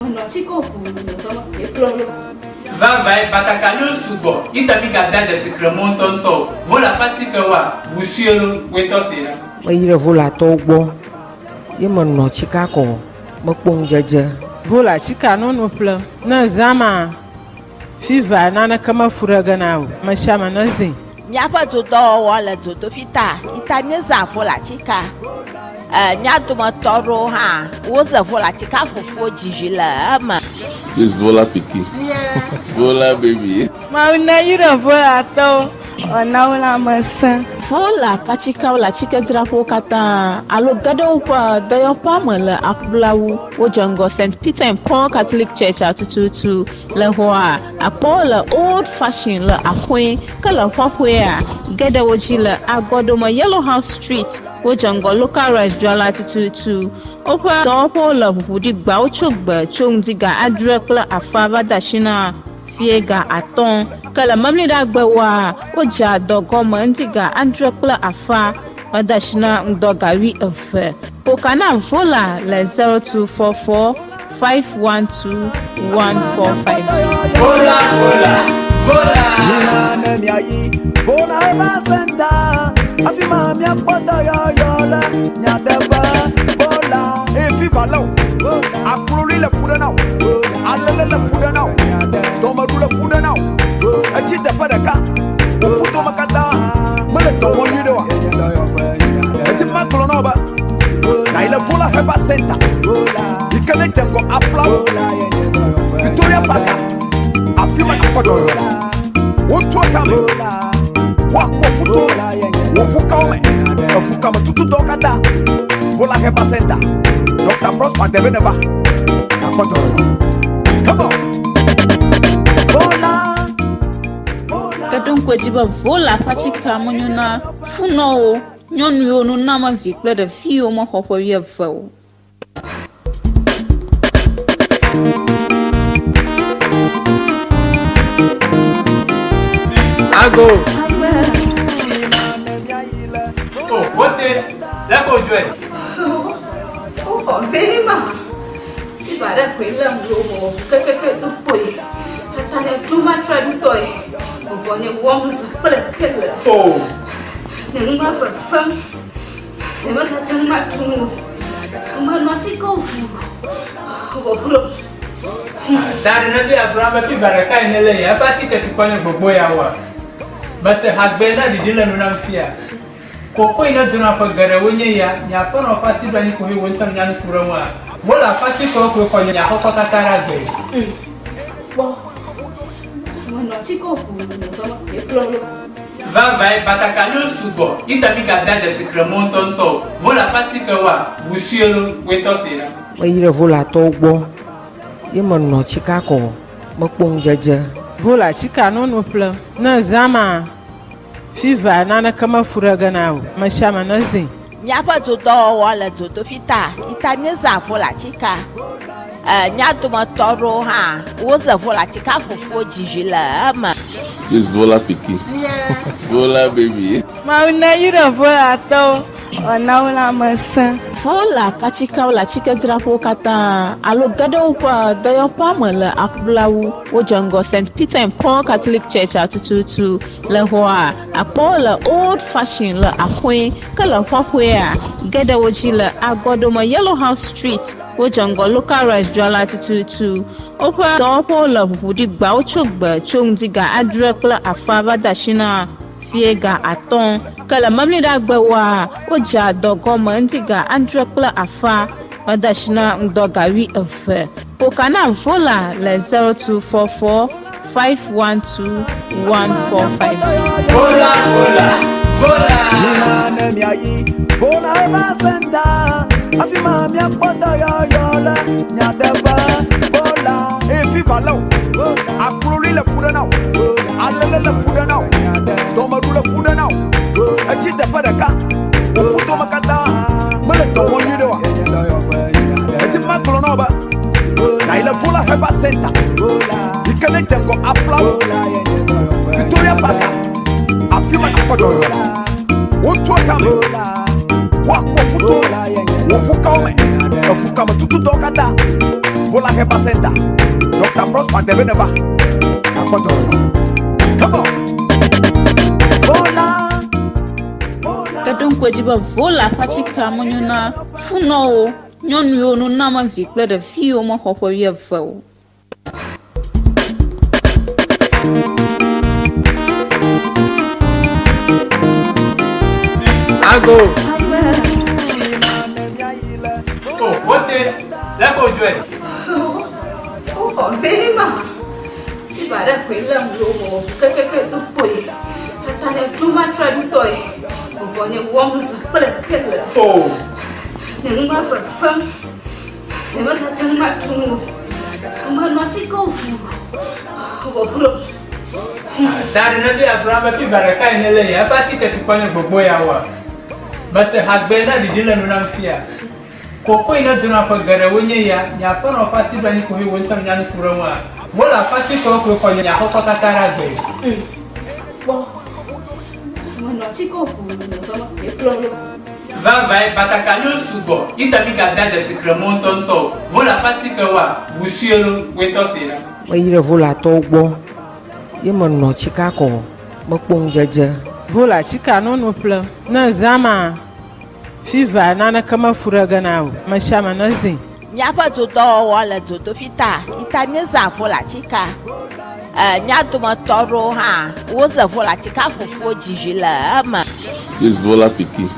Menɔ atike ʋuu le dɔ me ekplɔ ɖo. Vavae, batakaliwo sugbɔ yi ta migada dzesi kremɔ ŋutɔŋutɔ o. Vola ƒe atikewoa, ʋu sue lo, woe tɔ see ɖa. Meyi ɖe Volatɔwo gbɔ ye menɔ tsika kɔ mekpɔ ŋudzedze. Vola tsika nono ƒle ne zã ma fiva naneke mefu ɖe ge na o. Ame sia ame ne zĩ. Míaƒe dodɔwɔwɔ le dzodoƒi ta yi ta míezã Vola tsika. E, mía dometɔ aɖewo hã woze Vola tsika fufuwo dzizi le eme. This Vola pikin. Vola baby. Mawu neyra Volatɔwo wòana wo lãmesẽ. Vola ƒe atsikewo le atsikedzraƒewo katã alo ge ɖe woƒe dɔyɔƒea me le aƒlawu. Wodze ŋgɔ St. Peter and Paul Catholic Church tututu le xɔa akpɔ le Old Fashion le Axɔe ke le xɔxɔea ge ɖe wo dzi le Agɔdome Yellow House Street. Wodze ŋgɔ Local Rice dzrala tututu. Woƒe dɔwɔƒewo le ʋuʋu ɖi gbawo tso gbe tso ŋdi ga 7:30 va de asi na fie ga 5. Ke le memleɖagbewoa, wodzea dɔ gɔme ŋdi ga 7:30 va de asi na ŋdɔ ga 12. Ƒoka na Vola le 0244 512 1452. Vola, vola, vola. Mina ne miayi Vola Herbal Center afi ma miakpɔ dɔyɔyɔ le nyateƒe Vola. Eye fiva lé wò, akloli le fu ɖe na wò, alele le fu ɖe na wò, dɔmeɖu le fu ɖe na wò, etsi teƒe ɖeka, wò ƒudome katã mele dɔ wɔm nyuie ɖe oa? Edi be magblɔ na wò be nàyi le Vola Herbal Center yi ke ne dze ŋgɔ aƒlawo Victoria Park afi ma nàkpɔ dɔyɔyɔ le. Wotua kame, woakpɔ ƒuto me, wò ƒukawo me, eƒukame tututɔwo katã. Vola Herbal Center, Dr. Prosper Debe neva, nàkpɔ dɔyɔyɔ. Come on. Vola. Ke ɖo ŋku edzi be Vola ƒe atsike menyo na funɔwo, nyɔnuwo, nunamevi kple ɖeviwo mexɔ ƒe 20 o. Ago. Oh, wote, lé ko dzɔe. Woxɔ be ma. Fiva ɖe koe lém ɖo wɔ kekeke do kpoe. Tata nye ɖo matra ɖutɔe. Vɔvɔ nye wɔm zã kple kele. Oh. Nye nu ma fefem. Nye megate ŋu maɖu nu o. Menɔ atikewo ʋuu. Vɔ glo. Ta ɖe ne be agblɔ be fiva ɖeka yi ne le ya eƒe atike tukɔ nye gbogbo ya woa. Mese hagbe na ɖiɖi le nu nam fia. Koko yi ne dona ƒe geɖewo nye ya, nye aƒenɔ ƒe asi ɖo anyi ko he wo ŋutɔ nya nu ku ɖe ŋua. Vola ƒe atikewo koe xɔ nye aƒekɔ katã ɖe agbe. Kpɔ. Menɔ atikewo ʋuu le dɔ me ekplɔ ɖo. Vavae, batakaliwo sugbɔ yi ta migada dzesi kremɔ ŋutɔŋutɔ o. Vola ƒe atikewoa, ʋu sue lo, woe tɔ see ɖa. Meyi ɖe Volatɔwo gbɔ ye menɔ tsika kɔ mekpɔ ŋudzedze. Vola tsika nono ƒle ne zã ma fiva naneke mefu ɖe ge na o. Ame sia ame ne zĩ. Míaƒe dodɔwɔwɔ le dzodoƒi ta yi ta míezã Vola tsika. E, mía dometɔ aɖewo hã woze Vola tsika fufuwo dzizi le eme. This Vola pikin. Vola baby. Mawu neyra Volatɔwo wòana wo lãmesẽ. Vola ƒe atsikewo le atsikedzraƒewo katã alo ge ɖe woƒe dɔyɔƒea me le aƒlawu. Wodze ŋgɔ St. Peter and Paul Catholic Church tututu le xɔa akpɔ le Old Fashion le Axɔe ke le xɔxɔea ge ɖe wo dzi le Agɔdome Yellow House Street. Wodze ŋgɔ Local Rice dzrala tututu. Woƒe dɔwɔƒewo le ʋuʋu ɖi gbawo tso gbe tso ŋdi ga 7:30 va de asi na fie ga 5. Ke le memleɖagbewoa, wodzea dɔ gɔme ŋdi ga 7:30 va de asi na ŋdɔ ga 12. Ƒoka na Vola le 0244 512 1452. Vola, vola, vola. Mina ne miayi Vola Herbal Center afi ma miakpɔ dɔyɔyɔ le nyateƒe Vola. Eye fiva lé wò, akloli le fu ɖe na wò, alele le fu ɖe na wò, dɔmeɖu le fu ɖe na wò, etsi teƒe ɖeka, wò ƒudome katã mele dɔ wɔm nyuie ɖe oa? Edi be magblɔ na wò be nàyi le Vola Herbal Center yi ke ne dze ŋgɔ aƒlawo Victoria Park afi ma nàkpɔ dɔyɔyɔ le. Wotua kame, woakpɔ ƒuto me, wò ƒukawo me, eƒukame tututɔwo katã. Vola Herbal Center. Dr. Prosper Debeneba. Akpɔ dɔyɔyɔ. Come on. Vola. Ke ɖo ŋku edzi be Vola ƒe atikea menyo na funɔwo, nyɔnu yiwo noname vi kple ɖevi yiwo mexɔ ƒe wuieve o. Ago. Oh, wote, lɛ ko dzɔe. Woxɔ bema. Fiva ɖe koe lém ɖo wɔ kekeke do kpoe. Tata nye ɖo ma traɖitɔe. Vɔ nye wɔm zã kple kele. Oh. Nye nu ma fefem. Nye megate ŋu aɖu nu o. Menɔ atikewo ʋu. Vɔ glo. Ta ɖe ne bi agblɔ be fiva ɖeka yi ne le ya eƒe atike tukɔ nye gbogbo ya wa. Mese hagbe na ɖiɖi le nu nam fia. Koko yi ne dona ƒe geɖewo nye ya, nye aƒenɔ ƒe asi ɖo anyi ko he wo ŋutɔ nya nu ku ɖe ŋua. Wole aƒe atikewo koe xɔ nye aƒekɔ katã ɖe agbe. Kpɔ. Menɔ atikewo ʋu nye dɔme koe kplɔ ɖo. Vavae batakaliwo sugbɔ ita mi gada dzesi kremɔ ŋutɔŋutɔ o. Wole aƒe atikewoa, wusue lo, woetɔ se la. Meyi ɖe Volatɔwo gbɔ ye menɔ tsika kɔ mekpɔ ŋudzedze. Vola atikea nono ƒlem. Ne zã ma, fiva naneke mefu ɖe ge na o. Ame sia ame ne zĩ. Míaƒe dodɔwɔwɔ le dzodoƒi ta ita míezã volatika. Mía dometɔ aɖewo hã woze volatika fufuwo dzizi le eme. This Vola pikin.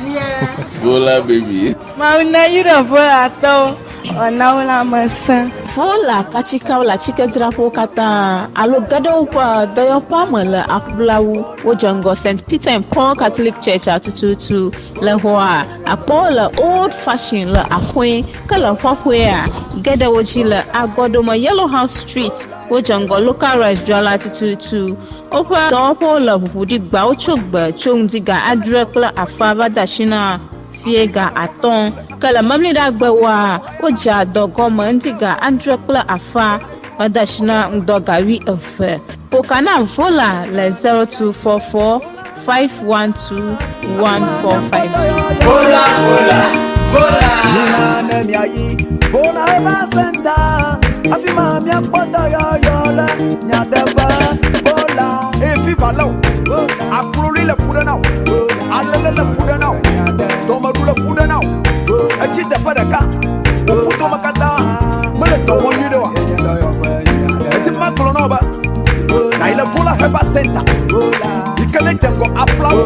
Vola baby. Mawu ne yra Volatɔwo wòana wo lãmesẽ. Vola ƒe atikewo le atikedzraƒewo katã alo ge ɖe woƒe dɔyɔƒea me le Aƒulawu. Wodze ŋgɔ St. Peter and Paul Catholic Church atututu le xɔa akpɔwo le Old Fashion le Axɔe ke le xɔxɔea ge ɖe wo dzi le Agɔdome Yellow House Street. Wodze ŋgɔ Local Rice dzrala tututu. Woƒe dɔwɔƒewo le ʋuʋuɖigbawo tso gbe tso ŋdi ga adre kple afa va de asi na fie ga atɔ̃. Ke le memleɖagbewoa, wodzea dɔ gɔme ŋdi ga adre kple afa va de asi na ŋdɔ ga wuieve. Ƒoka na Vola le 0244 512 1452. Vola, vola, vola. Mina ne miayi Vola Herbal Center. Afi ma miakpɔ dɔyɔyɔ le nyateƒe. Vola. Eye fiva lé o. Akloli le fu ɖe na o. Alele le fu ɖe na o. Dɔmeɖu le fu ɖe na o. Etsi teƒe ɖeka. Wò ƒudome katã mele dɔ wɔm nyuie ɖe oa. Eti ma gblɔ na wo be na yi le Vola Herbal Center. Yi ke ne dze ŋgɔ Aplawo.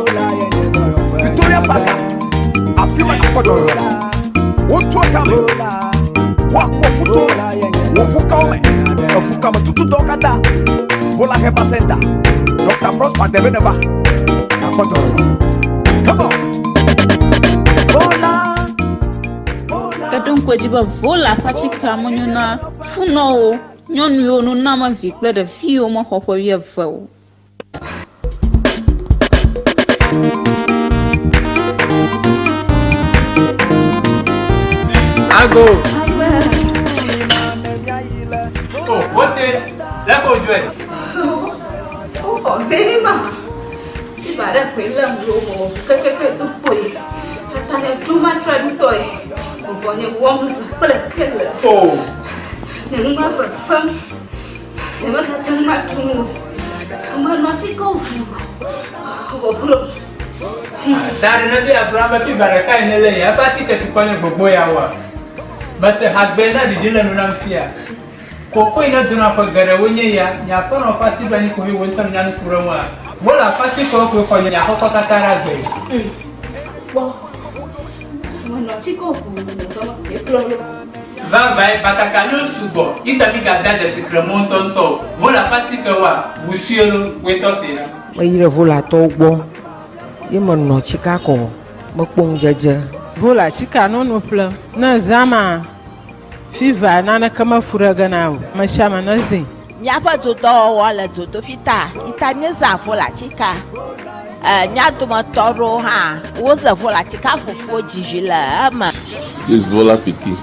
Victoria Park. Afi ma nakpɔ dɔyɔyɔ le. Wotua kame. Woakpɔ ƒuto me. Wò ƒukawo me. Eƒukame tututɔwo katã. Vola Herbal Center. Dr. Prosper Debeneba. Nakpɔ dɔyɔyɔ. Come on. Vola. Ke ɖo ŋku edzi be Vola ƒe atikea menyo na funɔwo, nyɔnu yiwo noname vi kple ɖevi yiwo mexɔ ƒe wuieve o. Ago. Oh, wote, lɛ ko dzɔe. Woxɔ bema. Fiva ɖe koe lém ɖo wɔ kekeke do kpoe. Tata nye ɖo ma traɖitɔe. Vɔ nye wɔm zã kple kele. Oh. Nye nu ma fefem. Nye megate ŋu aɖu nu o. Menɔ atikewo ʋu. Vɔ glo. Ta ɖe ne bi agblɔ be fiva ɖeka yi ne le ya eƒe atike tukɔ nye gbogbo ya wa. Mese hagbe na ɖiɖi le nu nam fia. Koko yi ne dona ƒe geɖewo nye ya, nye aƒenɔ ƒe asi ɖo anyi ko he wo ŋutɔ nya nu ku ɖe ŋua. Wole aƒe atikewo koe xɔ nye aƒekɔ katã ɖe agbe. Kpɔ. Menɔ atikewo ʋu nye dɔme koe kplɔ ɖo. Vavae batakaliwo sugbɔ ita mi gada dzesi kremɔ ŋutɔŋutɔ o. Vola ƒe atikewoa, wusue lo, woetɔ se la. Meyi ɖe Volatɔwo gbɔ ye menɔ tsika kɔ mekpɔ ŋudzedze. Vola atikea nono ƒlem. Ne zã ma, fiva naneke mefu ɖe ge na o. Ame sia ame ne zĩ. Míaƒe dodɔwɔwɔ le dzodoƒi ta ita míezã volatika. Mía dometɔ aɖewo hã woze volatika fufuwo dzizi le eme. This Vola pikin.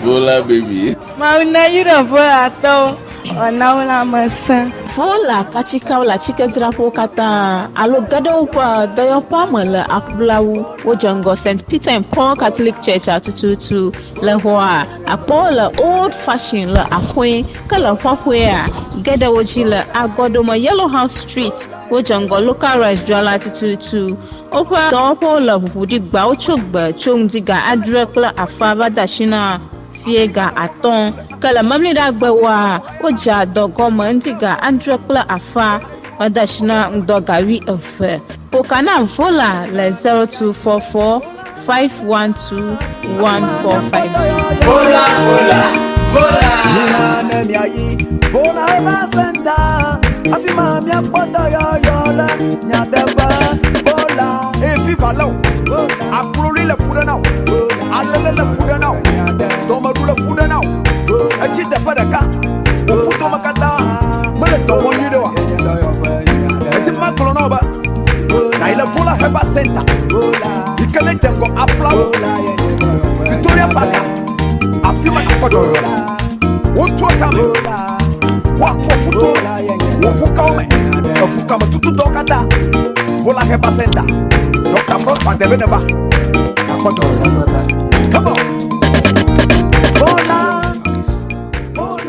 Vola baby. Mawu ne yra Volatɔwo wòana wo lãmesẽ. Vola ƒe atikewo le atikedzraƒewo katã alo ge ɖe woƒe dɔyɔƒea me le Aƒulawu. Wodze ŋgɔ St. Peter and Paul Catholic Church tututu. Le xɔa, akpɔwo le Old Fashion le Axɔe, ke le Ƒɔƒɔea, ge ɖe wo dzi le Agɔdome Yellow House Street. Wodze ŋgɔ Local Rice dzrala tututu. Woƒe dɔwɔƒewo le ʋuʋu ɖi gbawo tso gbe tso ŋdi ga adre kple afã va de asi na fie ga atɔ̃. Ke le Memleɖagbewoa, wodzea dɔ gɔme ŋdi ga adre kple afã va de asi na ŋdɔ ga wuieve. Ƒo ka na Vola le 0244 512 145 dzi. Vola, vola, vola. Mina ne miayi Vola Herbal Center, afi ma miakpɔ dɔyɔyɔ le nyateƒe. Vola. Eye fifa lé wò, akloli le fu ɖe na wò, alele le fu ɖe na wò, dɔmeɖu le fu ɖe na wò, etsi teƒe ɖeka, wò ƒudome katã mele dɔ wɔm nyuiɖe oa? Edi be magblɔ na wò be nàyi le Vola Herbal Center yi ke ne dze ŋgɔ Aplawo, Victoria Park, afi ma nàkpɔ dɔyɔyɔ le. Wotua kame, woakpɔ ƒuto me, wò ƒukawo me, eƒukame tutudɔwo katã. Vola Herbal Center, Dr. Prosper Debe neva, nàkpɔ dɔyɔyɔ. Come on.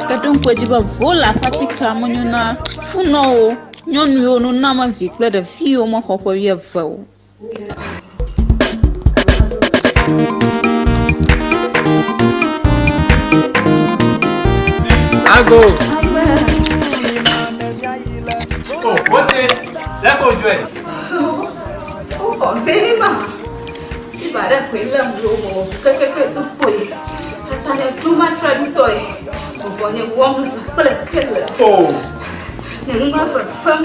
Ke ɖo ŋku edzi be Vola ƒe atikea menyo na funɔwo, nyɔnuwo, nunɔamevi kple ɖeviwo mexɔ ƒe wuieve o. Ago. Oh, wote, lɛ ko dzɔe. Wokɔ vee ma. Fiva ɖe koe lém ɖo wɔ kekeke do kpoe. Tata nye ɖo ma tra ɖutɔe. Vɔvɔ nye wɔm zã kple kele. Oh. Nye nu ma fefem.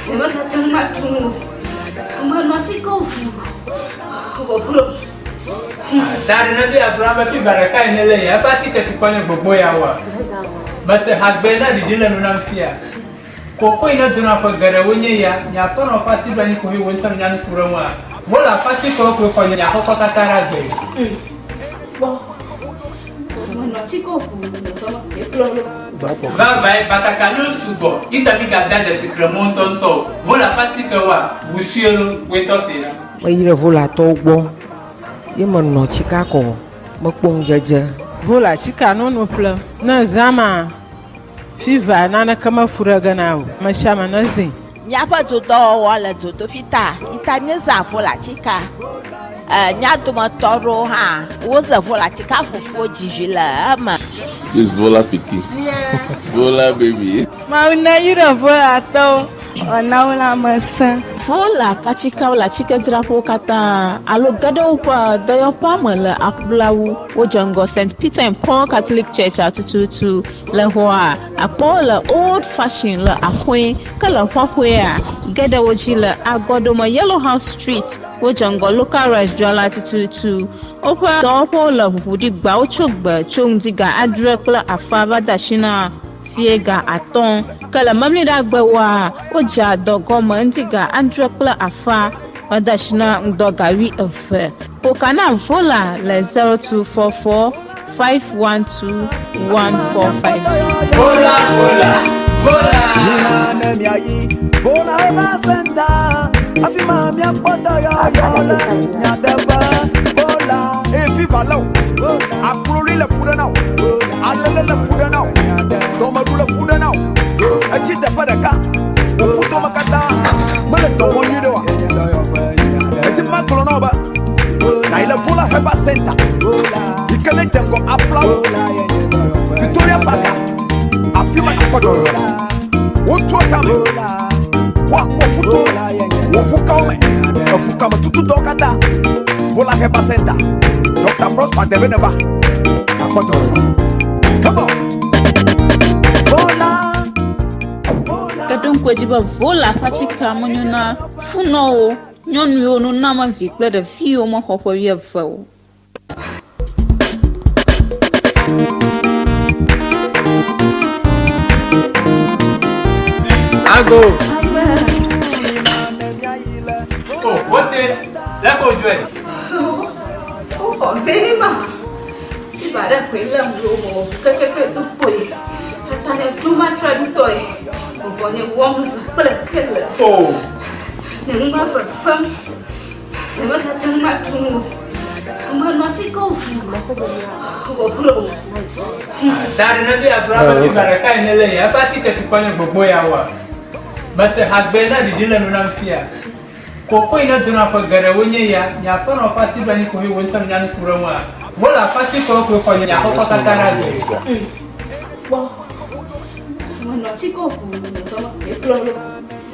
Nye megate ŋu aɖu nu o. Menɔ atikewo ʋu. Vɔvɔ Ta ɖe ne be agblɔ be fiva ɖeka yi ne le ya eƒe atike tukɔ nye gbogbo ya wa. Mese hagbe na ɖiɖi le nu nam fia. Koko yi ne dona ƒe geɖewo nye ya, nye aƒenɔ ƒe asi ɖo anyi koe wo ŋutɔ nya nu ku ɖe ŋua. Wola ƒe atikewo koe xɔ nye aƒekɔ katã ɖe agbe. Kpɔ. Menɔ atikewo ʋu le dɔme kplɔ ɖo. Vavae batakaliwo sugbɔ ita mi gada dzesi kremo ŋutɔŋutɔ o. Vola ƒe atikewoa, wusue lo, woetɔ se la. Meyi ɖe Volatɔwo gbɔ ye menɔ tsika kɔ mekpɔ ŋudzedze. Vola atikea nono ƒlem. Ne zã ma, fiva naneke mefu ɖe ge na o. Ame sia ame ne zĩ. Míaƒe dodɔwɔwɔ le dzodoƒi ta yi ta míezã Vola atikea. Mía dometɔ aɖewo hã woze Vola atikea fufuwo dzizi le eme. This Vola pikin. Vola baby. Mawu ne yra Volatɔwo wòana wo lãmesẽ. Vola ƒe atikewo le atikedzraƒewo katã alo ge ɖe woƒe dɔyɔƒea me le Aƒulawu. Wodze ŋgɔ St. Peter and Paul Catholic Church tututu. Le xɔa, akpɔwo le Old Fashion le Axɔe, ke le Ƒɔƒɔea, ge ɖe wo dzi le Agɔdome Yellow House Street. Wodze ŋgɔ Local Rice dzrala tututu. Woƒe dɔwɔƒewo le ʋuʋu ɖi gbawo tso gbe tso ŋdi ga adre kple afã va de asi na fie ga atɔ̃. Ke le Memleɖagbewoa, wodzea dɔ gɔme ŋdi ga adre kple afã va de asi na ŋdɔ ga wuieve. Ƒo ka na Vola le 0244 512 145 dzi. Vola, vola, vola. Mina ne miayi Vola Herbal Center, afi ma miakpɔ dɔyɔyɔ le nyateƒe. Vola. Eye fifa lé wò, akloli le fu ɖe na wò, alele le fu ɖe na wò, dɔmeɖu le fu ɖe na wò, etsi teƒe ɖeka, wò ƒudome katã mele dɔ wɔm nyuiɖe oa? Edi be magblɔ na wò be nàyi le Vola Herbal Center yi ke ne dze ŋgɔ Aplawo, Victoria Park, afi ma nàkpɔ dɔyɔyɔ le. Wotua kame, woakpɔ ƒuto me, wò ƒukawo me, eƒukame tutudɔwo katã. Vola Herbal Center, Dr. Prosper Debe neva, nàkpɔ dɔyɔyɔ. Come on. Vola. Ke ɖo ŋku edzi be Vola ƒe atikea menyo na funɔwo, nyɔnuwo, nunɔamevi kple ɖeviwo mexɔ ƒe wuieve o. Ago. Oh, wote, lɛ ko dzɔe. Wokɔ vee ma. Fiva ɖe koe lém ɖo wɔ kekeke do kpoe. Tata nye ɖo ma tra ɖutɔe. Vɔ nye wɔm zã kple kele. O. Nye nu ma fefem. Nye megate ŋu aɖu nu o. Menɔ atikewo ʋu. Wòglo. Da ɖe ne be agblɔ abe fiva ɖeka yi ne le ya eƒe atike tukɔ nye gbogbo ya wa. Mese hagbe na ɖiɖi le nu nam fia. Koko yi ne dona ƒe geɖewo nye ya, nye aƒenɔ ƒe asi ɖo anyi koe wò ŋutɔ nya nu ku ɖe ŋua. Wole aƒe atikewo koe xɔ nye aƒekɔ katã ɖe agbe. Kpɔ. Menɔ atikewo ʋu nye dɔme koe kplɔ ɖo.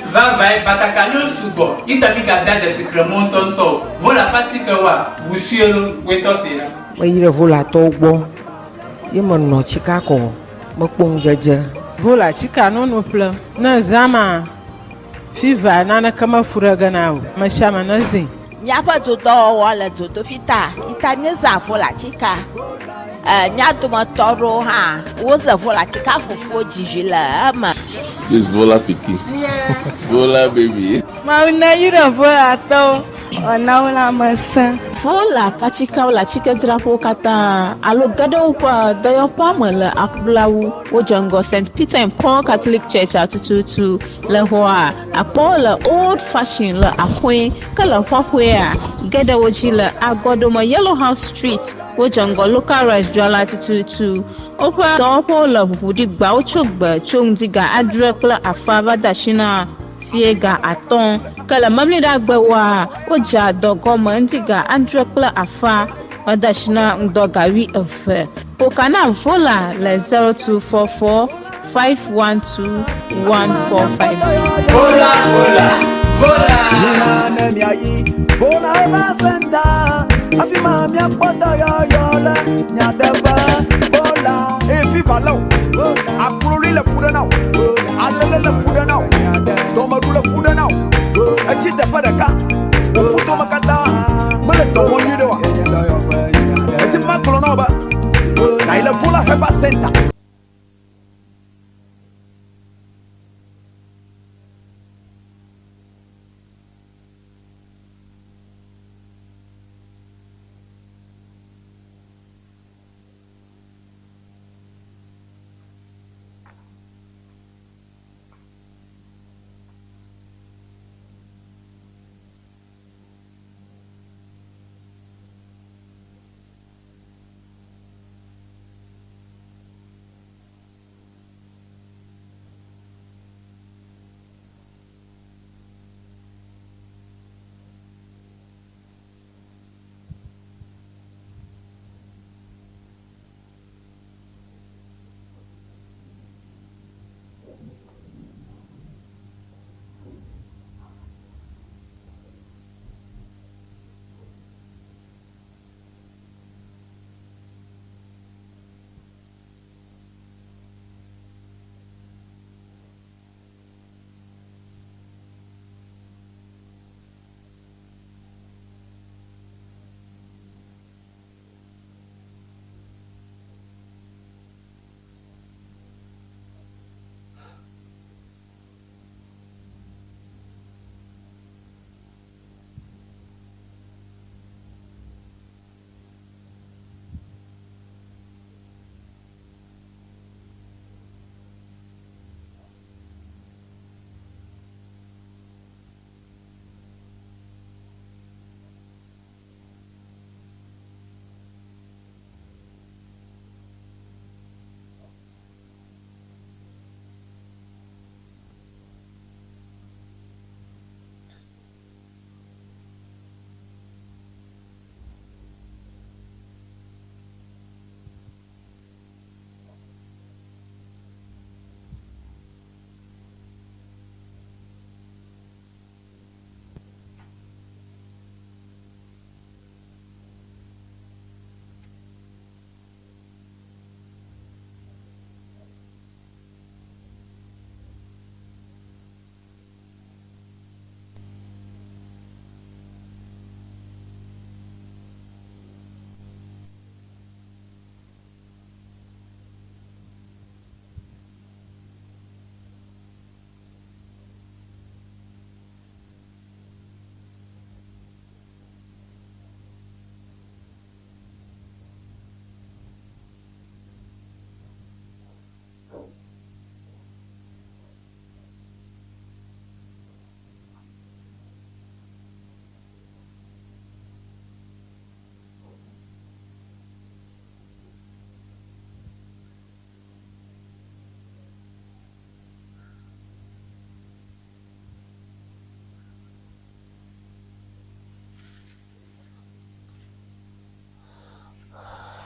Vavae batakaliwo sugbɔ yi ta mi gada dzesi kremɔ ŋutɔŋutɔ o. Wole aƒe atikewoa, ʋu sue lo, woe tɔ se ɖa. Meyi ɖe Volatɔwo gbɔ ye menɔ tsika kɔ mekpɔ ŋudzedze. Vola tsika nono ƒlem. Ne zã ma, fiva naneke mefu ɖe ge na o. Ame sia ame ne zĩ. Míaƒe dodɔwɔwɔ le dzodoƒi ta yi ta míezã volatika. E, mía dometɔ aɖewo hã woze volatika fufuwo dzizi le eme. This Vola pikin. Vola baby. Mawu ne yra Volatɔwo wòana wo lãmesẽ. Vola ƒe atikewo le atikedzraƒewo katã alo ge ɖe woƒe dɔyɔƒea me le Aƒulawu. Wodze ŋgɔ St. Peter and Paul Catholic Church atututu le xɔa akpɔwo le Old Fashion le Axɔe ke le xɔxɔea ge ɖe wo dzi le Agɔdome Yellow House Street. Wodze ŋgɔ Local Rice dzrala tututu. Woƒe dɔwɔƒewo le ʋuʋuɖigbawo tso gbe tso ŋdi ga 7:30 va de asi na fie ga 5. Ke le memleɖagbewoa, wodzea dɔ gɔme ŋdi ga 7:30 va de asi na ŋdɔ ga 12. Ƒoka na Vola le 0244 512 1452. Vola, vola, vola. Mina ne miayi Vola Herbal Center. Afi ma miakpɔ dɔyɔyɔ le nyateƒe. Vola. Eye fiva lé o. Akloli le fu ɖe na o. Alele le fu ɖe na o. Dɔmeɖu le fu ɖe na o. Etsi teƒe ɖeka. Wò ƒudome katã mele dɔ wɔm nyuie ɖe oa. Edi be magblɔ na wò be nàyi le Vola Herbal Center.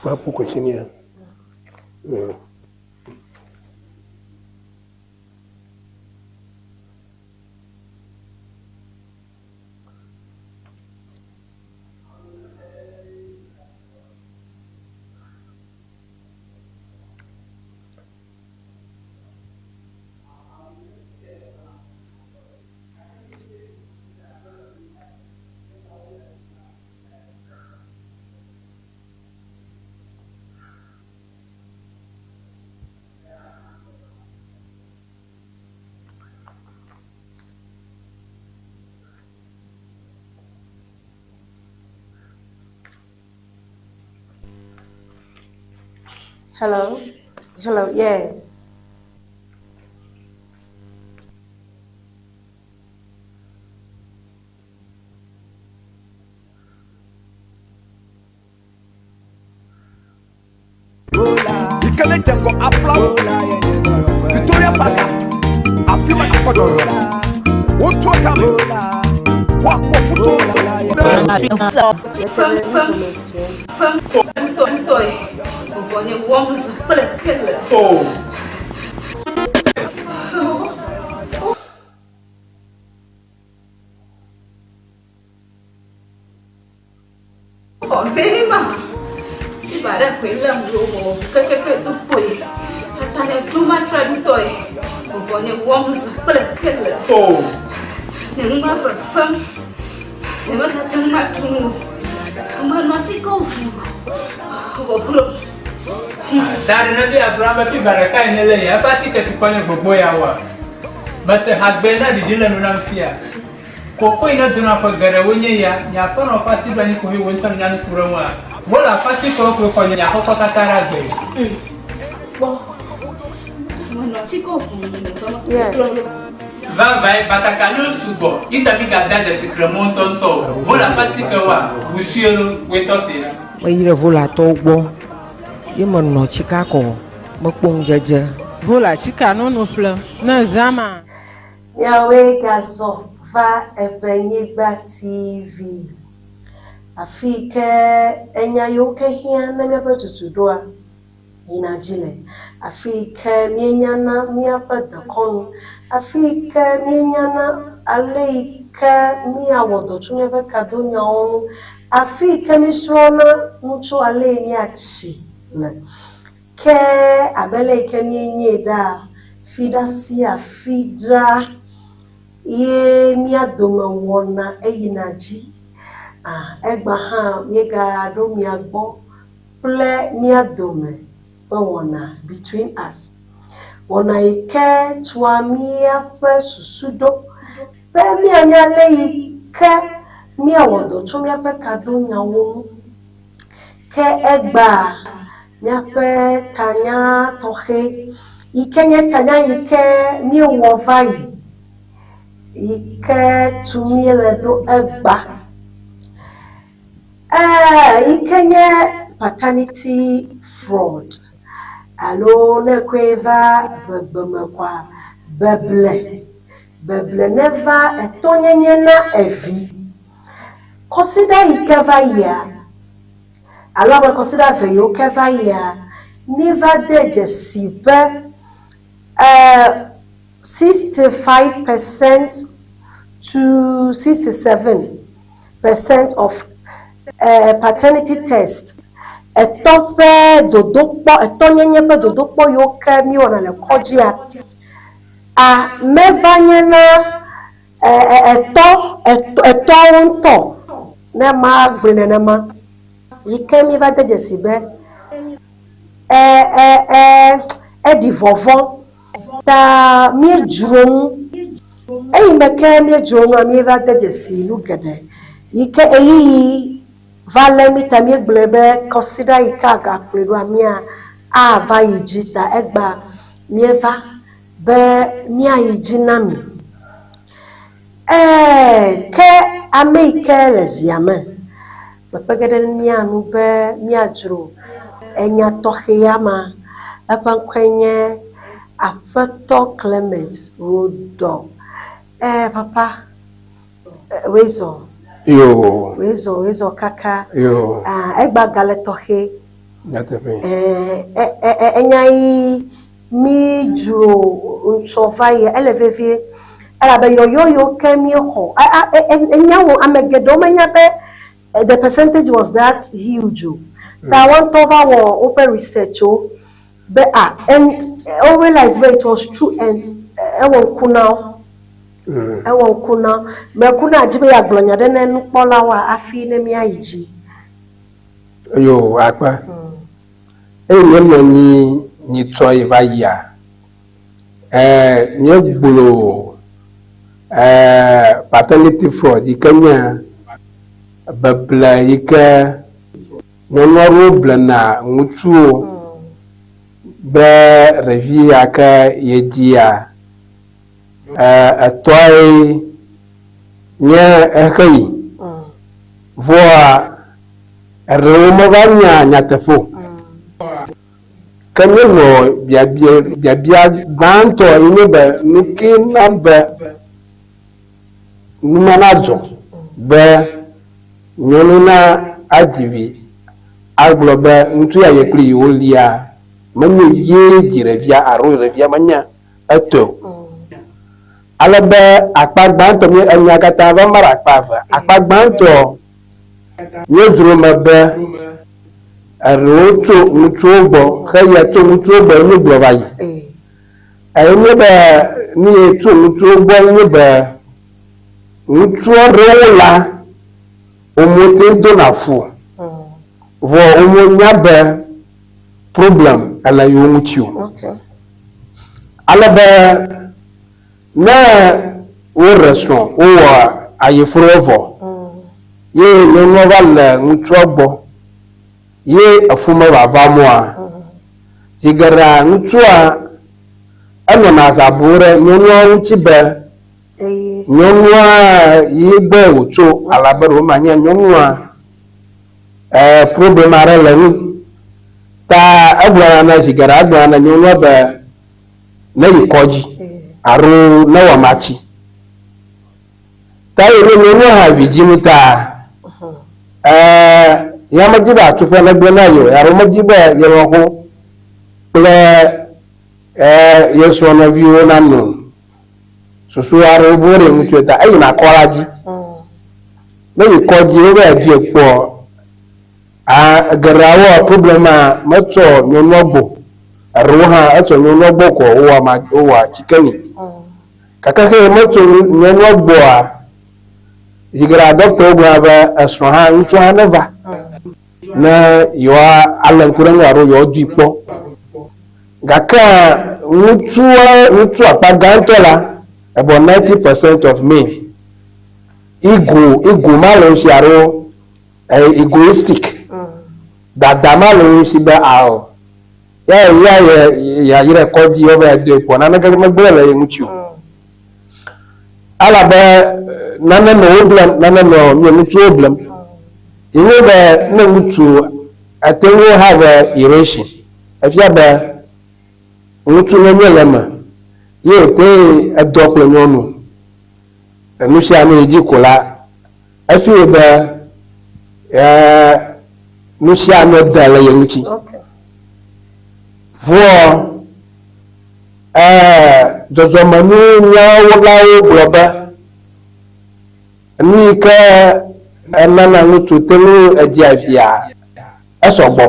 Woaƒu kɔtsinia. Hello? Hello, yes. Yi ke ne dze ŋgɔ aƒlawo, Victoria Park, afi ma nakpɔ dɔyɔyɔ le. Wotrɔ tame, woakpɔ ƒuto Fem fem fem ŋutɔ ŋutɔe vɔ nye wɔm zã kple kele. Oh. Xɔ ma fiva ɖe koe lém ɖo wɔ kekeke do kpoe. Tata nye ɖo ma traɖitɔe vɔ nye wɔm zã kple kele. Oh. Nye nu ma fefem. Nye megate ŋu aɖu nu o. Menɔ atike ʋu vɔ glo. Da ɖe ne bi Abraham be fiva ɖeka yi ne le ya eƒe atike tukɔ nye gbogbo ya wa. Mese hagbe na ɖiɖi le nu nam fia. Koko yi ne dona ƒe geɖewo nye ya, nye aƒenɔ ƒe asi ɖo anyi koe wo ŋutɔ nya nu ku ɖe ŋua. Wole aƒe atikewo koe xɔ nye aƒekɔ katã ɖe agbe. Kpɔ. Menɔ atike ʋu Yes. Vavae batakaliwo sugbɔ yi ta mi gada dzesi kremɔ ŋutɔŋutɔ o. Wole aƒe atikewoa, wusue lo, woetɔ se la. Meyi ɖe Volatɔwo gbɔ ye menɔ tsika kɔ mekpɔ ŋudzedze. Vola tsika nono ƒlem ne zã ma. Miawoe gazɔ va Eʋenyigba TV, afi yi ke enya yiwo ke hiã ne míaƒe tutuɖoa yina dzi le, afi yi ke míenyana míaƒe dekɔnu, afi yi ke míenyana ale yi ke míawɔ dɔ tso míaƒe kadonyawo ŋu, afi yi ke míesrɔ̃na nu tso ale yi míatsi le. Ke abe ale yi ke míenyee ɖaa, fiɖa sia fiɖa ye mía dome wɔna eyina dzi. A Egbea hã míegaɖo mia gbɔ kple mía dome ƒe wɔna, Between Us. Wɔna yi ke tua míaƒe susu ɖo be míanya ale yi ke míawɔ dɔ tso míaƒe kadonyawo ŋu. Ke egbea míaƒe tanya tɔxɛ yi ke nye tanya yi ke míewɔ va yi, yi ke tu míele ɖo egba, ee, yi ke nye paternity fraud alo ne ekɔe va ʋegbe me koa, beble, beble neva etɔnyenye na evi. Kɔsiɖa yi ke va yia, alo abe kɔsiɖa eve yiwo ke va yia, míeva de dzesi be 65 percent to 67 percent of paternity test, etɔ ƒe dodokpɔ, etɔnyenye ƒe dodokpɔ yiwo ke míewɔna le kɔdzia, a meva nyena Etɔ, etɔawo ŋutɔ, ne magblɔe nenema, yi ke míeva de dzesi be e, e, e, eɖi vɔvɔ̃ ta míedzro nu. Eyi me ke míedzro nua, míeva de dzesi nu geɖe yi ke ɣeyiɣi va lé mí ta míegblɔe be kɔsiɖa yi ke agakplɔe ɖoa, mía ava yi dzi ta egbea míeva be míayi dzi na mi. Ɛ̃, ke ame yi ke le zia me kpekpe ge ɖe mía ŋu be míadzro enya tɔxɛ ya ma, eƒe ŋkɔe nye Aƒetɔ Clement Rodɔ. Ɛ̃, papa, wòe zɔ. Yoo. Wòe zɔ, wòe zɔ kaka. Yoo. Ah, egba gale tɔxɛ. Nyateƒe. Ɛɛ enya yi mi dzro ŋtsɔ va yi ele vevie elabe yɔyɔ yiwo ke míexɔ enya wo ame geɖewo menya be the percentage was that huge o. Ta woa ŋutɔ va wɔ woƒe research wo be ah and wo realize be it was true and ewɔ ŋku na wo. Ewɔ ŋku na wo. Meku na dzi be yeagblɔ nya ɖe ne nukpɔlawoa hafi ne míayi dzi. Eyo akpe. Eye míenɔ anyi nyitsɔ yi va yia, míegblɔ paternity fraud yi ke nye beble yi ke nyɔnu aɖewo blena ŋutsuwo be ɖevi ya ke yedzia, etɔae nye exe yi. Vɔa eɖewo meva nya nyateƒe o. Ke míewɔ biabia biabia gbãtɔ ye nye be nu ke na be nu ma nadzɔ be nyɔnu na adzi vi agblɔ be ŋutsu ya ye kpli yewo lia menye ye dzi ɖevia alo ɖevia menye etɔe o. Ale be akpa gbãtɔ mi enya katã va ma ɖe akpa eve. Akpa gbãtɔ míedzro eme be eɖewo tso ŋutsuwo gbɔ xeya tso ŋutsuwo gbɔ ye míegblɔ va yi. Eye nye be nu ye tso ŋutsuwo gbɔ nye be ŋutsu aɖewo la womete ŋu dona fu o. Vɔ womenya be problem ele yewo ŋuti o. Ale be ne woɖe srɔ̃, wowɔ ayefro vɔ ye nyɔnua va le ŋutsua gbɔ ye efu mevava mɔa, zi geɖea ŋutsua enɔna azã bum ɖe nyɔnua ŋuti be nyɔnua ye gbɔe wòtso elabe ɖewo manye nyɔnua problem aɖe le eŋu. Ta egblɔna na zi geɖe egblɔna na nyɔnua be ne yi kɔdzi alo ne wɔ matsi. Ta ye ne nyɔnua hã vi dzim ta ya medzi be atuƒe negblẽ na ye o alo medzi be ye lɔ̃xo kple ye srɔ̃ nɔviwo nano susu aɖewo be woɖe ŋutsu ta eyina kɔ la dzi. Ne yi kɔdzi wobe edzi kpɔ A Geɖeawoa problem a metsɔ nyɔnua gbɔ o. Eɖewo hã etsɔ nyɔnua gbɔ ko wowɔ ma wowɔ atike nɛ. Gake xe metso nyɔnua gbɔa, zi geɖea ɖɔktawo gblɔna be esrɔ̃ hã ŋutsua hã neva ne yewoa alé ŋku ɖe eŋu alo yewoadui kpɔ. Gake ŋutsua ŋutsu akpa gãtɔ la, about 90% of men, ego ego ma le wo si alo egoistic. Dada ma le wo si be ao ya ya ye ya yi ɖe kɔdzi wobe yeadoe kpɔ naneke megblẽ le ye ŋuti o. Elabe nane nɔ wo blem, nane nɔ mía ŋutsuwo blem. Ye nye be ne ŋutsu ate ŋu have erection, efia be ŋutsu nyenye le eme ye wòte edɔ kple nyɔnu. Enu sia nu yi dzi ko la, Efie be nu sia nu de le ye ŋuti. Vɔ dzɔdzɔmenunyalawo gblɔ be nu yi ke enana ŋutsu te ŋu edzia via esɔ gbɔ.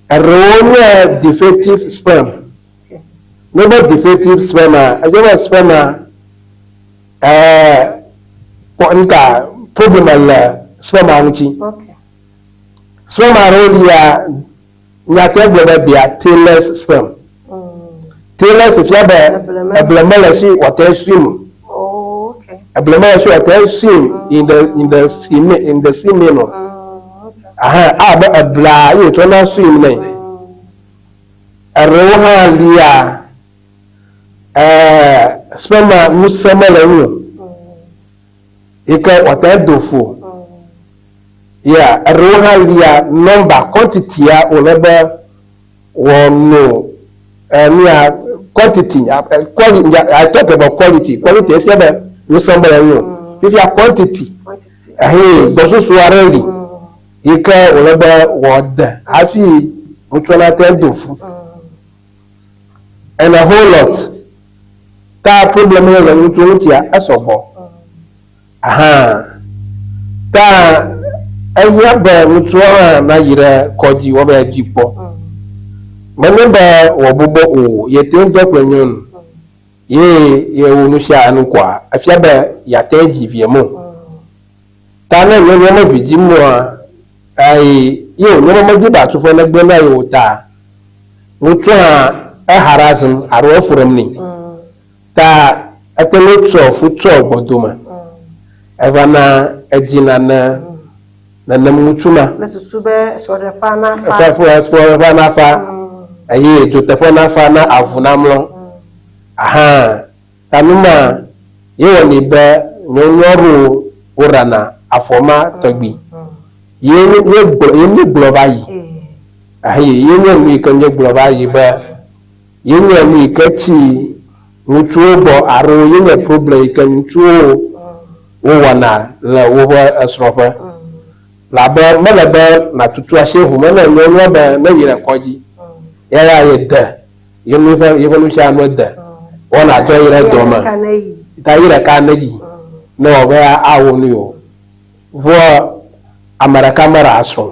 Eɖewo nye defective sperm. Ne be defective sperm-a, edze be sperm-a Ɛɛ, kpɔ nuka problem le sperma ŋuti. Sperma aɖewo lia, míate ŋu agblɔ be they are tailless sperm. Tailless fia be eble mele esi wòate ŋu swim o. Eble mele esi wòate ŋu swim in the in the semen in the semen o. Ahan, abe eblea ye wòtrɔna swim nɛ. Eɖewo hã lia. Ɛɛ, sperma ŋusẽ mele eŋu o. Yi ke wòate ŋu ado fu o. Ya, eɖewo hã lia nɔmba, quantity-a wòle be wòano enu ya, quantity, quali, I talk about quality, quality efia be ŋusẽ mele eŋu o. Fifia quantity, ehee, gbɔsusu aɖe li. yi ke wòle be wòade hafi ŋutsua nate ŋu do fu. And a whole lot. Ta problem ye le ŋutsuwo ŋutia esɔ gbɔ. Ahan. Ta ehiã be ŋutsua hã nayi ɖe kɔdzi woava yi dui kpɔ. Menye be wòabɔbɔ o, yete ŋu dɔ kple nyɔnu ye yewo nusia enu koa, efia be yeate ŋu dzi vie mo. Ta ne nyɔnua me vi dzim oa, eye ye wònye be medzi be atsuƒe negblẽ na ye o ta, ŋutsua hã eharassm alo efu ɖem nɛ. Ta ete ŋu tsɔ fu tsɔ gbɔdome. Eva na edzi nane nenem ŋutsu ma. Kple susu be srɔ̃ɖeƒea nafa. Eƒe srɔ̃ɖeƒea nafa eye dzoteƒe nafa na avu namlɔ. Ahan. Ta nu ma ye wɔnɛ be nyɔnua ɖewo woɖana afɔ ma tɔgbi. Ye míegblɔ ye míegblɔ va yi. Ahe ye nye nu yi ke míegblɔ va yi be ye nye nu yi ke tsi ŋutsuwo gbɔ alo ye nye problem yi ke ŋutsuwo wowɔna le woƒe esrɔ̃ƒe. Labe mele be nàtutu asi ʋu me ne nyɔnua be ne yi ɖe kɔdzi. Ya ya ye de Ye nu ƒe yeƒe nusianu ede. Wɔna dzɔ yi ɖe dɔ me. Ta yi ɖeka ne yi. Ne wɔ be awɔ nu o. Vɔ ame ɖeka me ɖe asrɔ̃.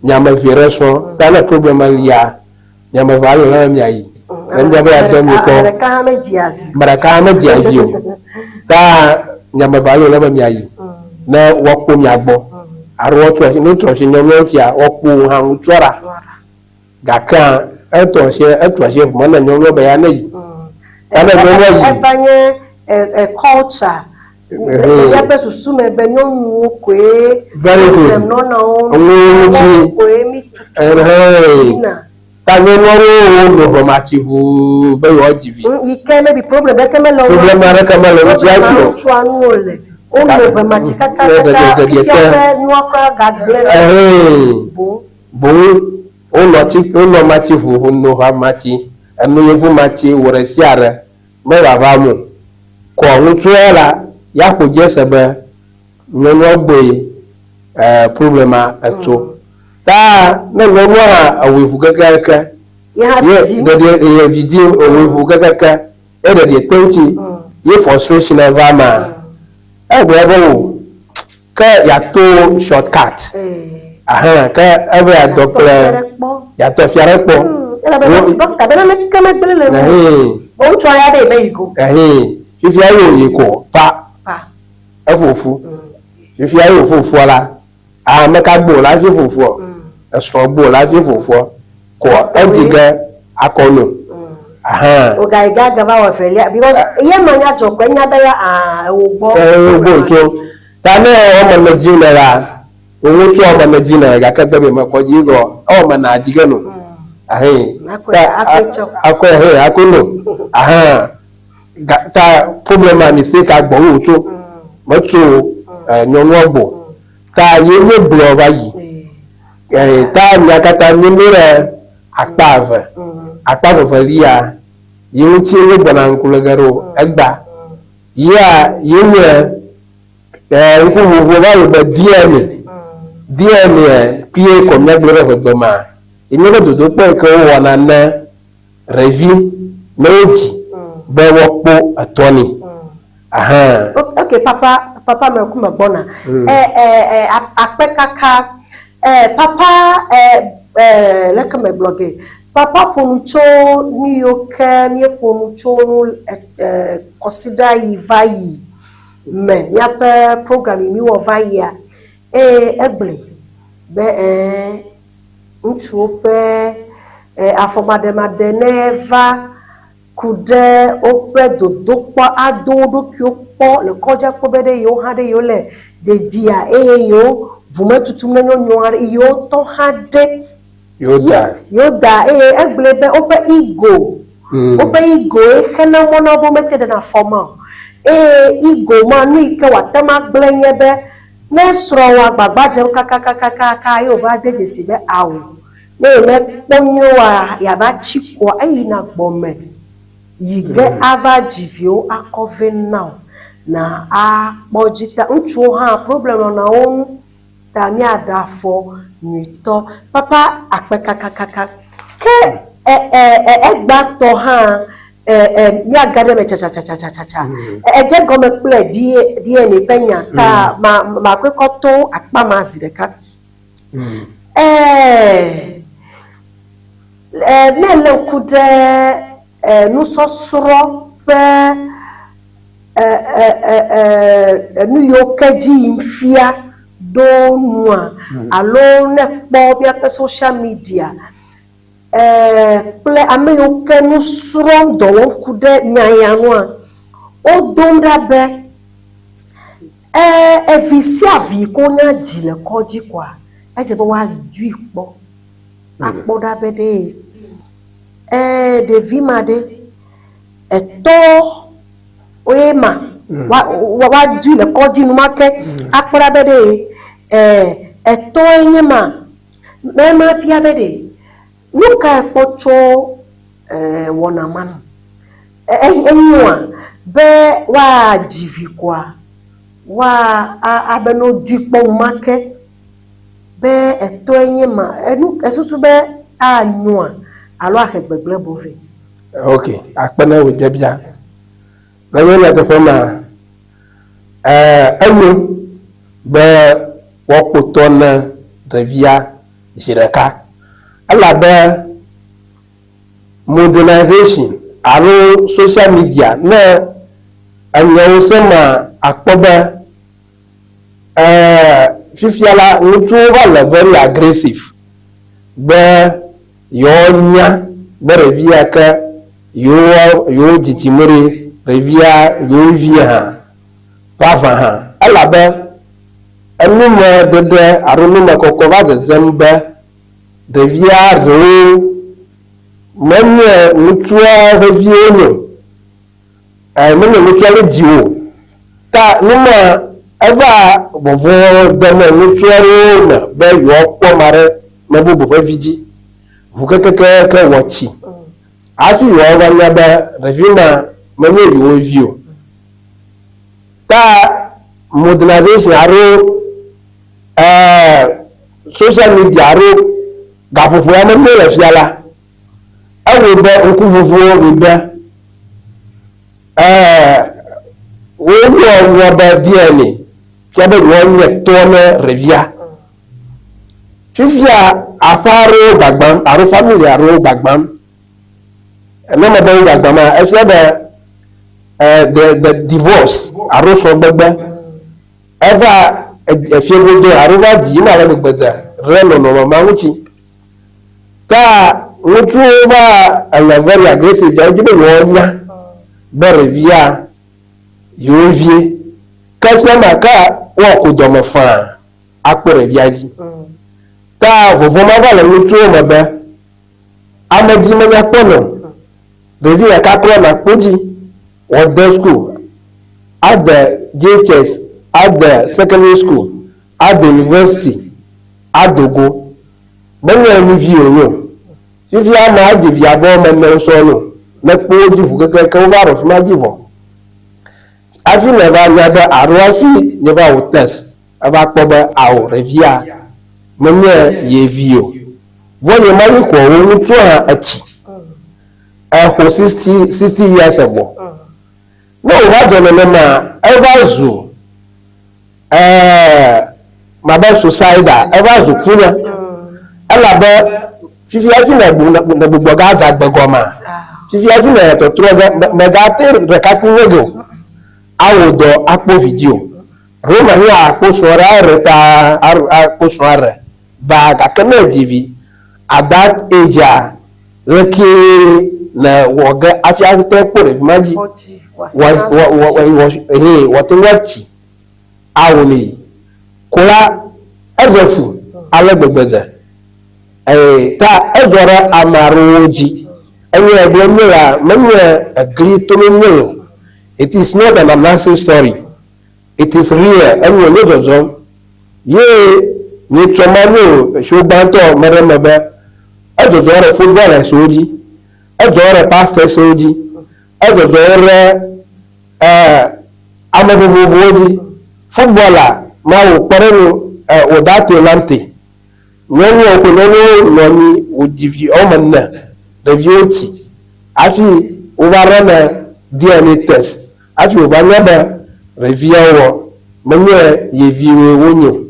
Mia ame eve ɖe srɔ̃. Ta ne problem lia, mia ame eve le mia yi. Ne mia be ya dɔ mi kpɔ. Ame ɖeka hã medzia vi. Ame ɖeka hã medzia vi o. Ta mia ame eve le be mia yi. Ne woakpɔ mia gbɔ. Alo woatrɔ asi, ne wotrɔ asi nyɔnuawo tsia, woakpɔ hã ŋutsua ɖa. Gakea etɔ asi etu asi eŋu me ne nyɔnua be ya ne yi. Ta ne nyɔnua yi. Eva nye e culture. Míaƒe susu me be nyɔnuwo koe Very good. problem nɔna wo ŋu ŋuti. koe mi tutu yina. Ta nyɔnua ɖewo wonɔ ʋematsi ʋuu be yewoadzi vi. Yi ke maybe problem ɖeke mele wo Problem aɖeke mele wo ŋuti hafi o. Ŋutsua nu wole. Wonɔ ʋematsi kakakaka fifia ƒe nua kura gagblẽ ɖe boŋ. Boŋ wonɔ tsi, wonɔ matsi ʋuʋu no ʋa matsi, enu yevu matsi wò ɖe sia ɖe me ʋaʋã mo. Kɔ ŋutsua la ya ƒo dze se be nyɔnua gbɔe e problema etso. Ta ne nyɔnua hã ewɔe ʋu kekeake Ye hã ye vi dzi. ɖeɖi ye vi dzi ewɔe ʋu kekeake ye ɖeɖi te ŋuti ye frustration eva mea egblɔ be o Ke yeato short cut. Ahan ke eve yeadɔ kple yeatɔ fia ɖe kpɔ. Dɔkta be naneke megblẽ le ŋu. Ŋutsua ya be yemeyi go. Ɛhɛn fifia ye wòyi ko pa. Efo fu. Fifia ye wòfo fua la, ame ka gbɔ la hafi fo fuɔ? Esrɔ̃ gbɔ la hafi fo fuɔ. Ko edzi ge akɔ no. Ahan. Ogayi gaga va wɔ evelia because ye ma nya dzɔ ko enya be ya ah ewo gbɔ. Ewo gbɔ tso. Ta ne ewɔ ame dzi ne la, wo ŋutsu ame ne dzi ne gake gbe be mekɔ dzi gɔ ewɔ me na dzi ge no. Ahe. Akɔe he akɔe no. Ahan. Ta problema mi se ka gbɔ wo tso. Metso nyɔnua gbɔ. Ta ye nye gblɔ va yi. Ta mia katã mi mi ɖe akpa eve. Akpa vevelia yi ŋuti mi gbɔna ŋku le ge ɖo egba. Ya ye nye ŋkuʋuʋu va wɔ be DNA. DNA kpuie ko míagblɔ ɖe ʋegbe ma. Ye nye be dodokpɔ yi ke wowɔna ne ɖevi ne wodzi be woakpɔ etɔ nɛ. Ahan. Ok papa papa me ku me gbɔna. E e e akpe kaka e papa e e leke me gblɔ ge. Papa ƒo nu tso nu yiwo ke míeƒo nu tso ŋu kɔsiɖa yi va yi me, míaƒe program yi míwɔ va yia eye egblɔe be ɛ̃ ŋutsuwo ƒe afɔmaɖemaɖe ne va ku ɖe woƒe dodokpɔ ado wo ɖokuiwo kpɔ le kɔdzi akpɔ be ɖe yewo hã ɖe yewo le dedia eye yewo ʋu metutum ne nyɔnua ɖe yewo tɔ hã ɖe. Yewo da. Yewo da eye egblɔe be woƒe ego, woƒe ego ye xena mɔ na wo be womete ɖena afɔ ma o. Eye ego ma, nu yi ke wòate ŋu agblẽ nye be ne srɔ̃wò agbagba dzem kakakakaka ye wòva de dzesi be ao, ne yemekpɔ nyuie oa, yeava tsi koa, eyina gbɔme yi ge ava dzi viwo akɔ vɛ na wò na akpɔ dzi. Ta ŋutsuwo hã problem nɔna wo ŋu. Ta míaɖe afɔ nyuitɔ. Papa akpe kakakaka. Ke e e e egbãtɔ hã e e míage ɖe eme tsatsatsatsatsatsa. Edze egɔme kple DNA ƒe nya ta ma makɔe kɔ to akpa ma zi ɖeka. E e ne èlé ŋku ɖe e nusɔsrɔ̃ ƒe e e e e enu yiwo ke dzi yim fia ɖo nua alo ne ekpɔ míaƒe social media e kple ame yiwo ke nu srɔ̃m dɔ wɔm ku ɖe nya ya nua, wodom ɖa be e evi sia vi yi ke wonya dzi le kɔdzi koa, edze be woadui kpɔ akpɔ ɖa be ɖe e ɖevi ma ɖe etɔ woe ma woadui le kɔdzi enumake akpɔ ɖa be ɖe etɔe nye ma. Ne mabia be ɖe nu kae kpɔ tso wɔna ma nu? Enyoa be woadzi vi koa woa abe ne wodui kpɔ enumake be etɔe nye ma. Esusu be anyoa alo ahe gbegblẽ boŋ vɛ? Ok, akpe ne wò biabia. Le nye nyateƒe mea, enyo be woakpo tɔ ne ɖevia zi ɖeka elabe modernization alo social media ne enyewo se mea akpɔ be fifia la ŋutsuwo va le very aggressive be yewonya be ɖevi ya ke yewo yewo dzidzim ɖi, ɖevia yewo vi hã vavã hã. Elabe enumeɖeɖe alo numekɔkɔ va dzedzem be ɖevia ɖewo menye ŋutsua ƒe viwo wonye o. Ɛ menye ŋutsua ɖe dzi o. Ta nu ma eva vɔvɔ̃ de me ŋutsu aɖewo me be yewoakpɔ ame aɖe me bubu ƒe vi dzi. Ŋu kekeake wɔ tsi hafi yewoava nya be ɖevi ma menye yewo vi o. Ta modernization alo ɛ social media alo gaƒoƒo ya me míele fia la, Ewɔe be ŋkuʋuʋuwo wɔe be wowɔ nua be DNA fia be yewoanye tɔ ne ɖevia. Fifia aƒe aɖewo gbagbam alo family aɖewo gbagbam. Ne mebe wo gbagbama, efia be the the divorce alo srɔ̃gbegbe eva efie godo alo va dzi yina ale gbegbe ze ɖe nɔnɔme ma ŋuti. Ta ŋutsuwo va ele very aggressive dza wodzi be yewoanya be ɖevia yewo vie. Ke fia ma ke woaku dɔme faa akpɔ ɖevia dzi. Ta vɔvɔ̃ ma va le ŋutsuwo me be ame dzi menya kpɔnɛ o. Ɖevi ɖeka klɔ nakpo dzi wòade school, ade JHS, ade secondary school, ade university, ado go. Menye nu vi wònye o. Fifia ame adzi vi abe woame ene sɔŋ o. Ne ekpɔ wo dzi ŋu kekeake wova ɖo afi ma dzi vɔ. Hafi nèva nya be alo hafi nèva wɔ test eva kpɔ be ao ɖevia menye ye vi o. Vɔ nye ma yi koa wò ŋutsua hã etsi. Exo 60, 60 years vɔ. Ne wòva dzɔ nenema eva zu Ɛɛ, mabe suicide eva zu kunya. Elabe fifia hafi nègbugbɔ gaza agbe gɔmea, fifia hafi nèle tɔtrɔ ge, mègate ɖekakpui nye ge o, awɔ dɔ akpɔ vi dzi o. Ɖewo mahiã akpɔ srɔ̃ ɖe aɖe ta akpɔ srɔ̃ aɖe ba gake ne èdzi vi at that age-a, ɣekee nèwɔ ge hafi ate kpɔ ɖevi ma dzi wòate ŋu atsi. Ao ni ko la, eve fu ale gbegbe ze. Eye ta edzɔ ɖe ame aɖewo dzi. Enye egblɔm míele la, menye egli tom míele o. It is not an anansi story. It is real. Enye wònye dzɔdzɔm. Ye nyitsɔ ma nye o show gbãtɔ meɖe eme be edzɔdzɔ ɖe footballers wo dzi, edzɔ ɖe pastors wo dzi, edzɔdzɔ ɖe eh, ame vovovowo dzi. Footballer ma wò kpɔɖeŋu ɛ wòda te lam te. Nyɔnuwo ko nyɔnuwo nɔ anyi wòdzi vi wɔme ene, ɖeviwo tsi hafi wova ɖe eme DNA test hafi wòva nya be ɖeviawoa menye ye viwoe wonye o.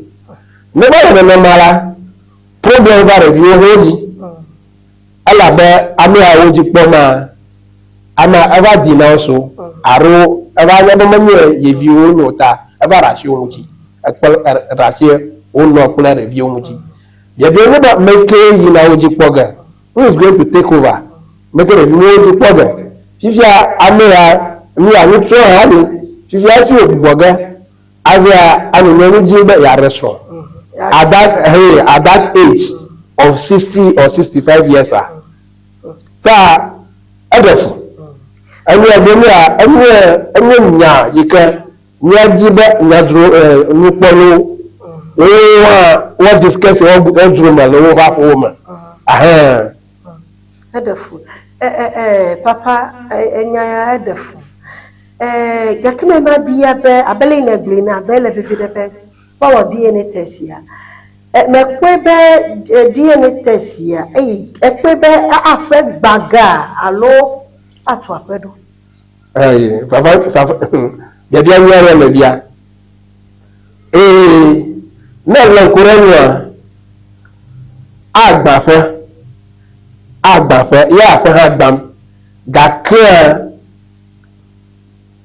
Ne va le nenema la, problem va ɖeviwo hã dzi elabe amea wo dzi kpɔmaa, amea eva di na wo so alo eva nya be menye ye viwoe wonye o ta eva ɖe asi wo ŋuti. Ekpe ɖe asi wo nɔ kple ɖeviwo ŋuti. Biabia nye be ame kee yina wo dzi kpɔ ge? Who is going to take over? Ame ke ɖevi wo dzi kpɔ ge? Fifia ame ya nu ya ŋutsua hã li. Fifia hafi wògbugbɔ ge avia anɔ nyɔnu dim be yeaɖe srɔ̃. At that hey, at that age of 60 or 65 years a, ta eɖe fu. Enye enye enye enye nya yi ke Míadi be míadzro nukpɔnuwo wowo hã woa discuss woadzro me le woƒe aƒewo me. Ahɛn. Eɖe fu. Ɛ ɛ ɛ papa enya ya eɖe fu. Ɛ gake me ma bia be abe le yi nègblɔe ene abe ele vevi ɖe be woawɔ DNA test ya. Ɛ mekpɔe be DNA test ya eyi ekpɔe be aƒe gbã gea alo atu aƒe ɖo. Eye fafa fafa biabia nyui aɖe le bia. Eye ne èlé ŋku ɖe enua, agbã ƒe, agbã ƒe, ye aƒe hã gbãm. Gakea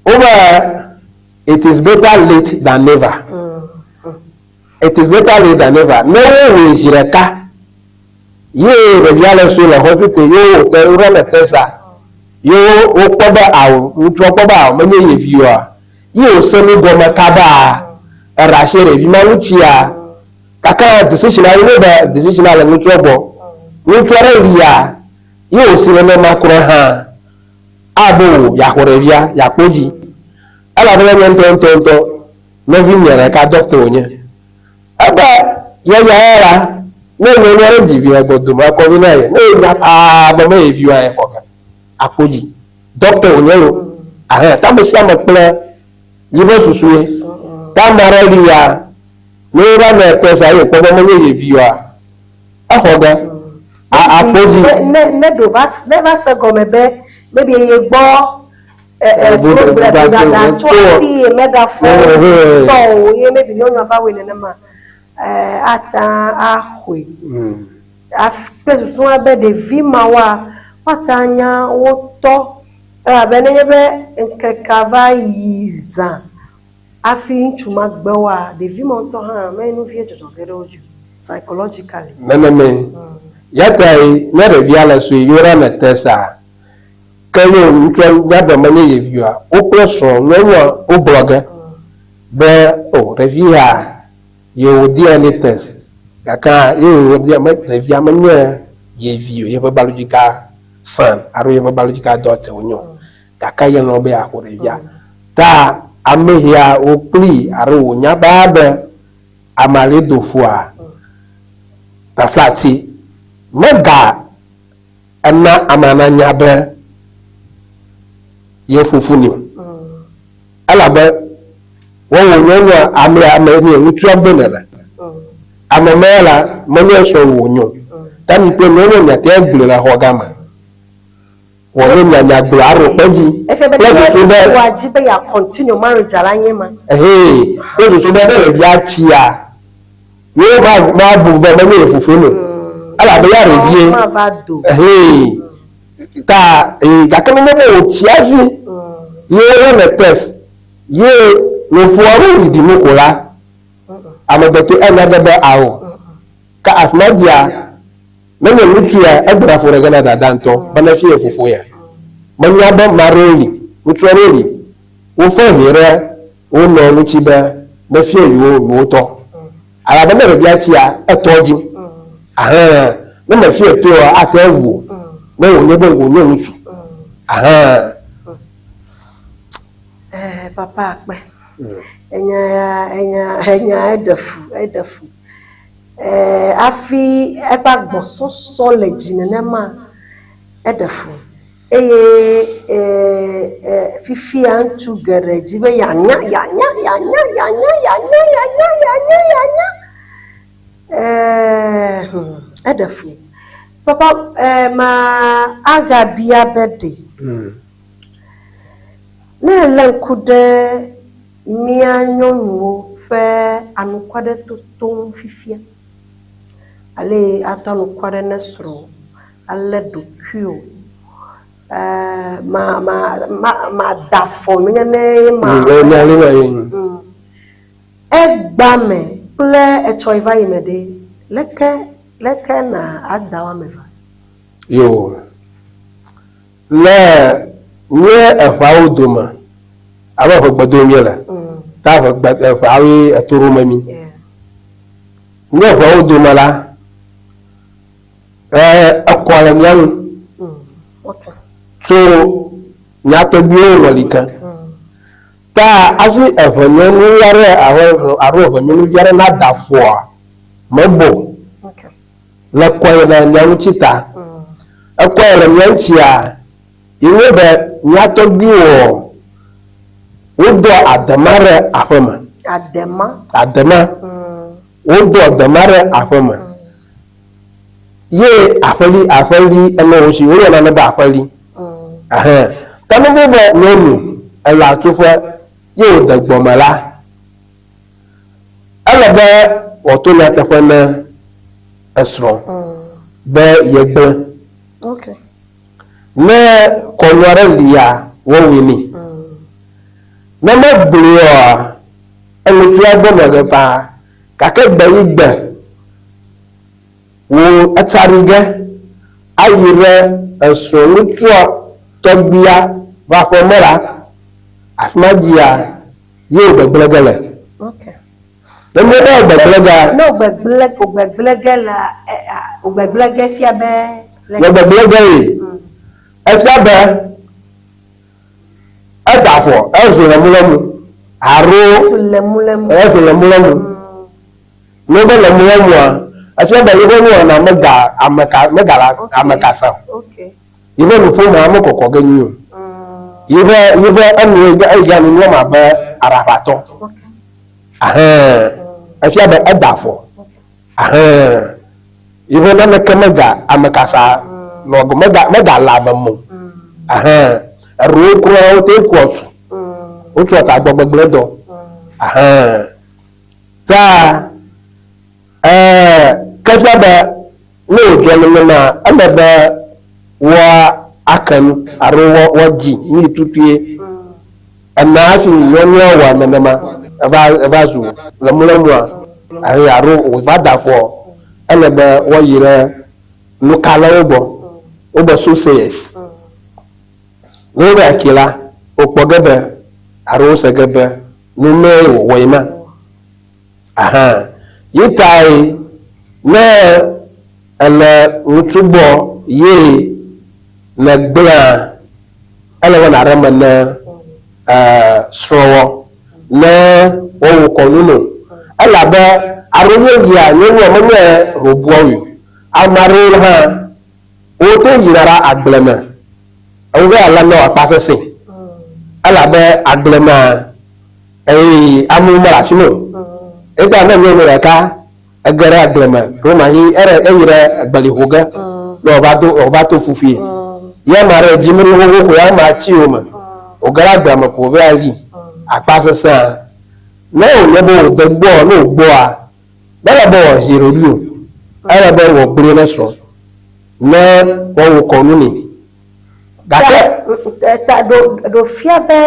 wobe it is better late than never. It is better late than never. Ne wowɔe zi ɖeka ye ɖevia le sue le hospital ye wowɔ te woɖe le test-a ye wokpɔ be ao ŋutsua kpɔ be ao menye ye vi oa ye wòse nu gɔme kabaa eɖe asi ɖevi ma ŋutia gake decision a nye be decision a le ŋutsua gbɔ. Ŋutsua ɖe lia ye wòsi nenema kura hã abe o yeaxɔ ɖevia yeakpɔ edzi elabena nye ŋutɔŋutɔŋutɔ Nɔvinye ɖeka dɔkta wònye. Ebe yeya ya la, ne nyɔnu aɖe dzi vi le gbɔdome akɔ vi na ye, ne yenya paa be me ye vi oa, yexɔ ge akpo dzi. Dɔkta wònye lo. Ahɛ, ta ame sia ame kple yiƒe susue. Ta ame aɖe li ya, ne wova nɔ test ye wòkpɔ be menye ye vi oa, exɔ ge akpo dzi. Ne, ne ɖo va, ne va se gɔme be maybe ye gbɔ vodada tso hafi ye megafɔ tɔ o ye maybe nyɔnua va wɔe nenema ate axɔe kple susu hã be ɖevi mawoa woate anya wo tɔ elabe nenye be ŋkekea va yi zã hafi ŋutsu ma gbe woa ɖevi ma ŋutɔ hã menye nu vie dzɔdzɔ ge ɖe wo dzi o psychologically. Nenemae. Ya tae ne ɖevia le sue ye woɖa ne test-a Ke ye ŋutsua nya be menye ye vi oa, wo kple srɔ̃ nyɔnua wogblɔ ge be o ɖevi ya yewo DNA test gake ye wòwɔ bia me ɖevia menye ye vi o, yeƒe biological son alo yeƒe biological daughter wònye o. Gake yelɔ̃ be yeaxɔ ɖevia. Ta ame ya wo kplii alo wònya baa be ame aɖee do fua, taflatse mega Ena amea nanya be ye fofo nɛ o. Elabe wɔwò nyɔnua amea ame nye ŋutsua gbɔ nèle. Ame ma ya la menye srɔ̃wò wònye o. Ta mi kple nyɔnua miate ŋu agblɔe le xɔ gã me. Wɔ ne mia miagblɔ aɖo kpe edzi Efia be kple ne susu be ŋutsua di be yeacontinue marriage la nye ma. Ehee kple susu be ne ɖevia tsia Ye ma ma bu be menye ye fofoe no. Elabe ya ɖevie. Ma va do. Ehee. Ta ee gake nenye be wòtsi hafi ye wole test ye nuƒoa ɖo ɖiɖi nu ko la, amegbetɔe anya ge be ao. Ke afi ma dzia, nenye ŋutsu ya egbena ƒo ɖe ge na dada ŋutɔ be nefia ye fofo ya. Menya be ame aɖewo li, ŋutsu aɖewo li, wofe hɛ ɖe Wo nɔ ŋuti be nefia yewo yewo tɔ. Elabe ne ɖevia tsia, etɔ dzi. Ahã, ne mefia tɔe oa, ate ŋu o. Ne wònye be wònye ŋutsu. Ahã. Ɛɛ, papa akpe. Enya ya, enya, enya eɖe fu, eɖe fu. Ɛɛ, hafi eƒe agbɔsɔsɔ le dzi nenema, eɖe fu. Eye fifia ŋutsu geɖe di be yeanya, yeanya, yeanya, yeanya, yeanya, yeanya, yeanya, yeanya. Ɛɛ hum, eɖe fu. Papa, ɛɛ ma agabia be ɖe. Ne èlé ŋku ɖe mía nyɔnuwo ƒe anukwaɖetoto ŋu fifia, ale ato anukware ne srɔ̃wò, alé ɖokuiwò, ɛɛ ma ma ma mada afɔ menye ne ma. Egba me kple etsɔ yi va yi me ɖe, leke leke na ada wo ame evea? Yo. Le nye eʋeawo dome, abe ʋegbe dome míele, ta ʋegbe eʋeawoe eto ɖo me mí. Nye ʋeawo dome la, ekɔ le mía ŋu tso mía tɔgbuiwo ŋɔli ke. Ta hafi eʋe nyɔnu aɖe alo eʋe nyɔnuvi aɖe nada afɔa, mebɔ o. Le kɔe le mía ŋuti ta. Ekɔe le mía ŋutia, ye nye be mía tɔgbuiwoa, wodoa adema ɖe aƒe me. Adema? Adema. Wodoa adema ɖe aƒe me. Ye aƒeli, aƒeli enɔ wo si, woyɔna nɛ be aƒeli. Ɛhɛn. Ta ne nye be nyɔnu ele atsuƒe ye wòde gbɔme la, ele be wòato nyateƒe ne esrɔ̃ be yegblẽ. Ne kɔnu aɖe lia, woawɔe nɛ. Ne megblɔe oa, eŋutsua gbɔ me ge ƒãa. Gake gbe yi gbe wò etsa ɖi ge ayi ɖe esrɔ̃ ŋutsua tɔgbuia ƒe aƒe me la, afi ma dzia, ye wò gbegblẽ ge le. Ne míebe wò gbegblẽ gea. Ne wò gbegblẽ, wò gbegblẽ ge la, wò gbegblẽ ge fia be. Wò gbegblẽ ge ye. Efia be eda afɔ, ezu lemulemu alo. Ezu lemulemu. Ezu lemulemu. Ne wobe lemulemua, efia be yeƒe nuwɔna mega ame ka mega le ame kasa o. Yeƒe nuƒomea mekɔkɔ ge nyuie o. Yeƒe yeƒe enu eya nu nuwɔm abe aɖaʋatɔ. Ahɛn efia be eda afɔ. Ahɛn yeƒe naneke mega ame kasa nɔ mega mega le ame me o. Ahɛn eɖewo kura wote kua tu. Wotua tagbɔ gbegblẽ dɔ. Ahɛn. Ta ɛɛ ke fia be ne wòdzɔ nenema ele be woake nu alo woadzi nu yi tutue. Ena hafi nyɔnua wɔa nenema eva eva zu lemlemua ahe alo wòva da afɔ ele be woayi ɖe nukalawo gbɔ wobe soothsayers. Ne wova yi ke la wokpɔ ge be alo wose ge be Nu mee wòwɔe ma. Aha. Yi tae ne èle ŋutsu gbɔ ye nègblẽa, ele be nàɖe eme ne srɔ̃wɔ ne woawɔ kɔnu nɛ o. Elabe alo yeyea nyɔnua menye ɖobuawoe o. Ame aɖewo hã wote yina ɖe agble me Eŋu ale ne wòakpa sesẽ. Elabe agble mea, eye amewo mele afi ma o. Eya ta ne nyɔnu ɖeka ege ɖe agble me, ɖewomahi eɖe eyi ɖe egbeli ho ge ne wòva do wòva to fufui. Ye ame aɖe dzi mli xoxo ko ya amea tsi yome. Wòge ɖe agblea me ko wòva li akpa sesẽa. Ne wònye be wòde gbɔa, ne wògbɔa, mele be wòazi ɖoɖoe o. Ele be wòagblɔe ne srɔ̃ ne woawɔ kɔnu nɛ. Gake. Ta ɖo ɖo fia be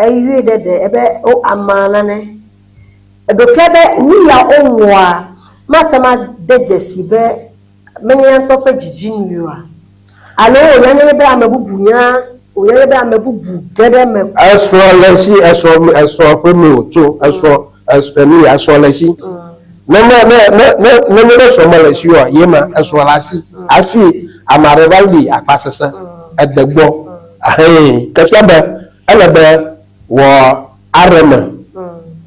eyɔe ɖe ɖe ebe wo ama nane. Eɖo fia be nu ya wowɔa mate ŋu ade dzesi be menye ya ŋutɔ ƒe dzidzi nui oa? Alo wònya nye be ame bubu nya wònya nye be ame bubu ge ɖe eme. Esrɔ̃ le esi esrɔ̃ esrɔ̃ ƒe me wòtso esrɔ̃ enu ya esrɔ̃ le esi. Ne ne ne ne ne ne nye be srɔ̃ mele esi oa, ye ma esrɔ̃ le asi hafi ame aɖe va li akpa sesẽ ede gbɔ. Ehee ke fia be ele be wɔ aɖe me.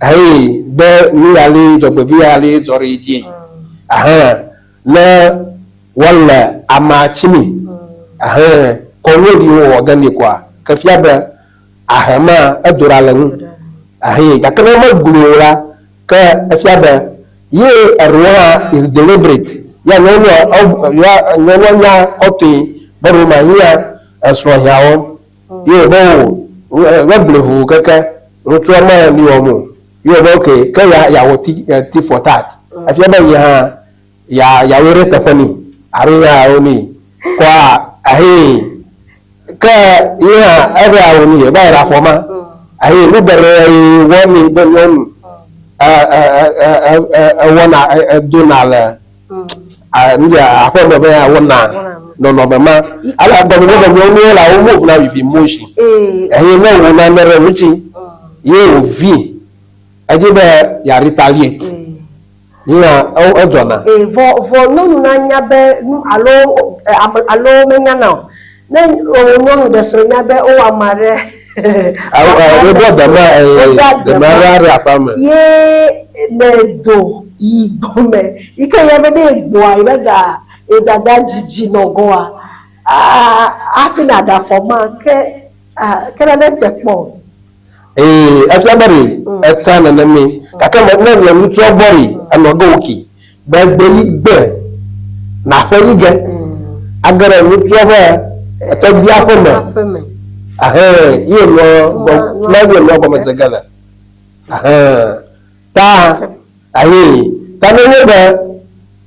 Ehee be nu ya li dzɔgbevi ya li zɔ ɖe edzi. Ehee ne wole amea tsimi ehe kɔnu li wowɔ ge nɛ koa, ke fia be ahe ma edo ɖa le ŋu. Ehe gake ne meglo o la, Ke efia be ye eɖewo hã is deliberate. Ya nyɔnua ya nyɔnua nya kɔtɔe be ɖewo ma hiã esrɔ̃ hiã wɔm. Ye wòbe o wegblɔe ʋuu keke ŋutsua me nu wɔm o. Ye wòbe okay ke ya yeawɔ ti tit for tat. Efia be ye hã ya yeawɔe ɖe teƒe nɛ alo ye hã yeawɔ nɛ. Kɔa ehee ke ye hã eva awɔ nɛ eva yi ɖe afɔ ma. Ehee nu geɖe wɔnɛ be nyɔnu ewɔna edona le nu ya aƒeme be wɔna nɔnɔme ma. Ale gɔme be nyɔnuwo la wo move na with emotion. Eye ne wò nane ɖe ŋuti ye wòvi edzi be ya retaliate. Yea edzɔna. Ee, vɔ vɔ nyɔnu na nya be nu alo ame alo menyana o. Ne wò nyɔnu ɖe srɔ̃ nya be wowɔ ame aɖe. Woɖo deme deme aɖe ɖe aƒea me. Ye ne do yi gbɔme yi ke ya be ne egbɔa yi be ga ye dada dzidzi nɔ gɔa hafi nàɖe afɔ ma ke ke nane te kpɔ o. Ee, efia be ɖe etsa nenemi. Gake me ne le ŋutsua gbɔ ɖe, enɔ ge wòki be gbe yi gbe naƒe yi ge age ɖe ŋutsua ƒe etɔgbia ƒe me. Ahẽ, ye nɔ gɔ, fima ye nɔ gɔme se ge le. Ahẽ, ta, ahe, ta ne nye be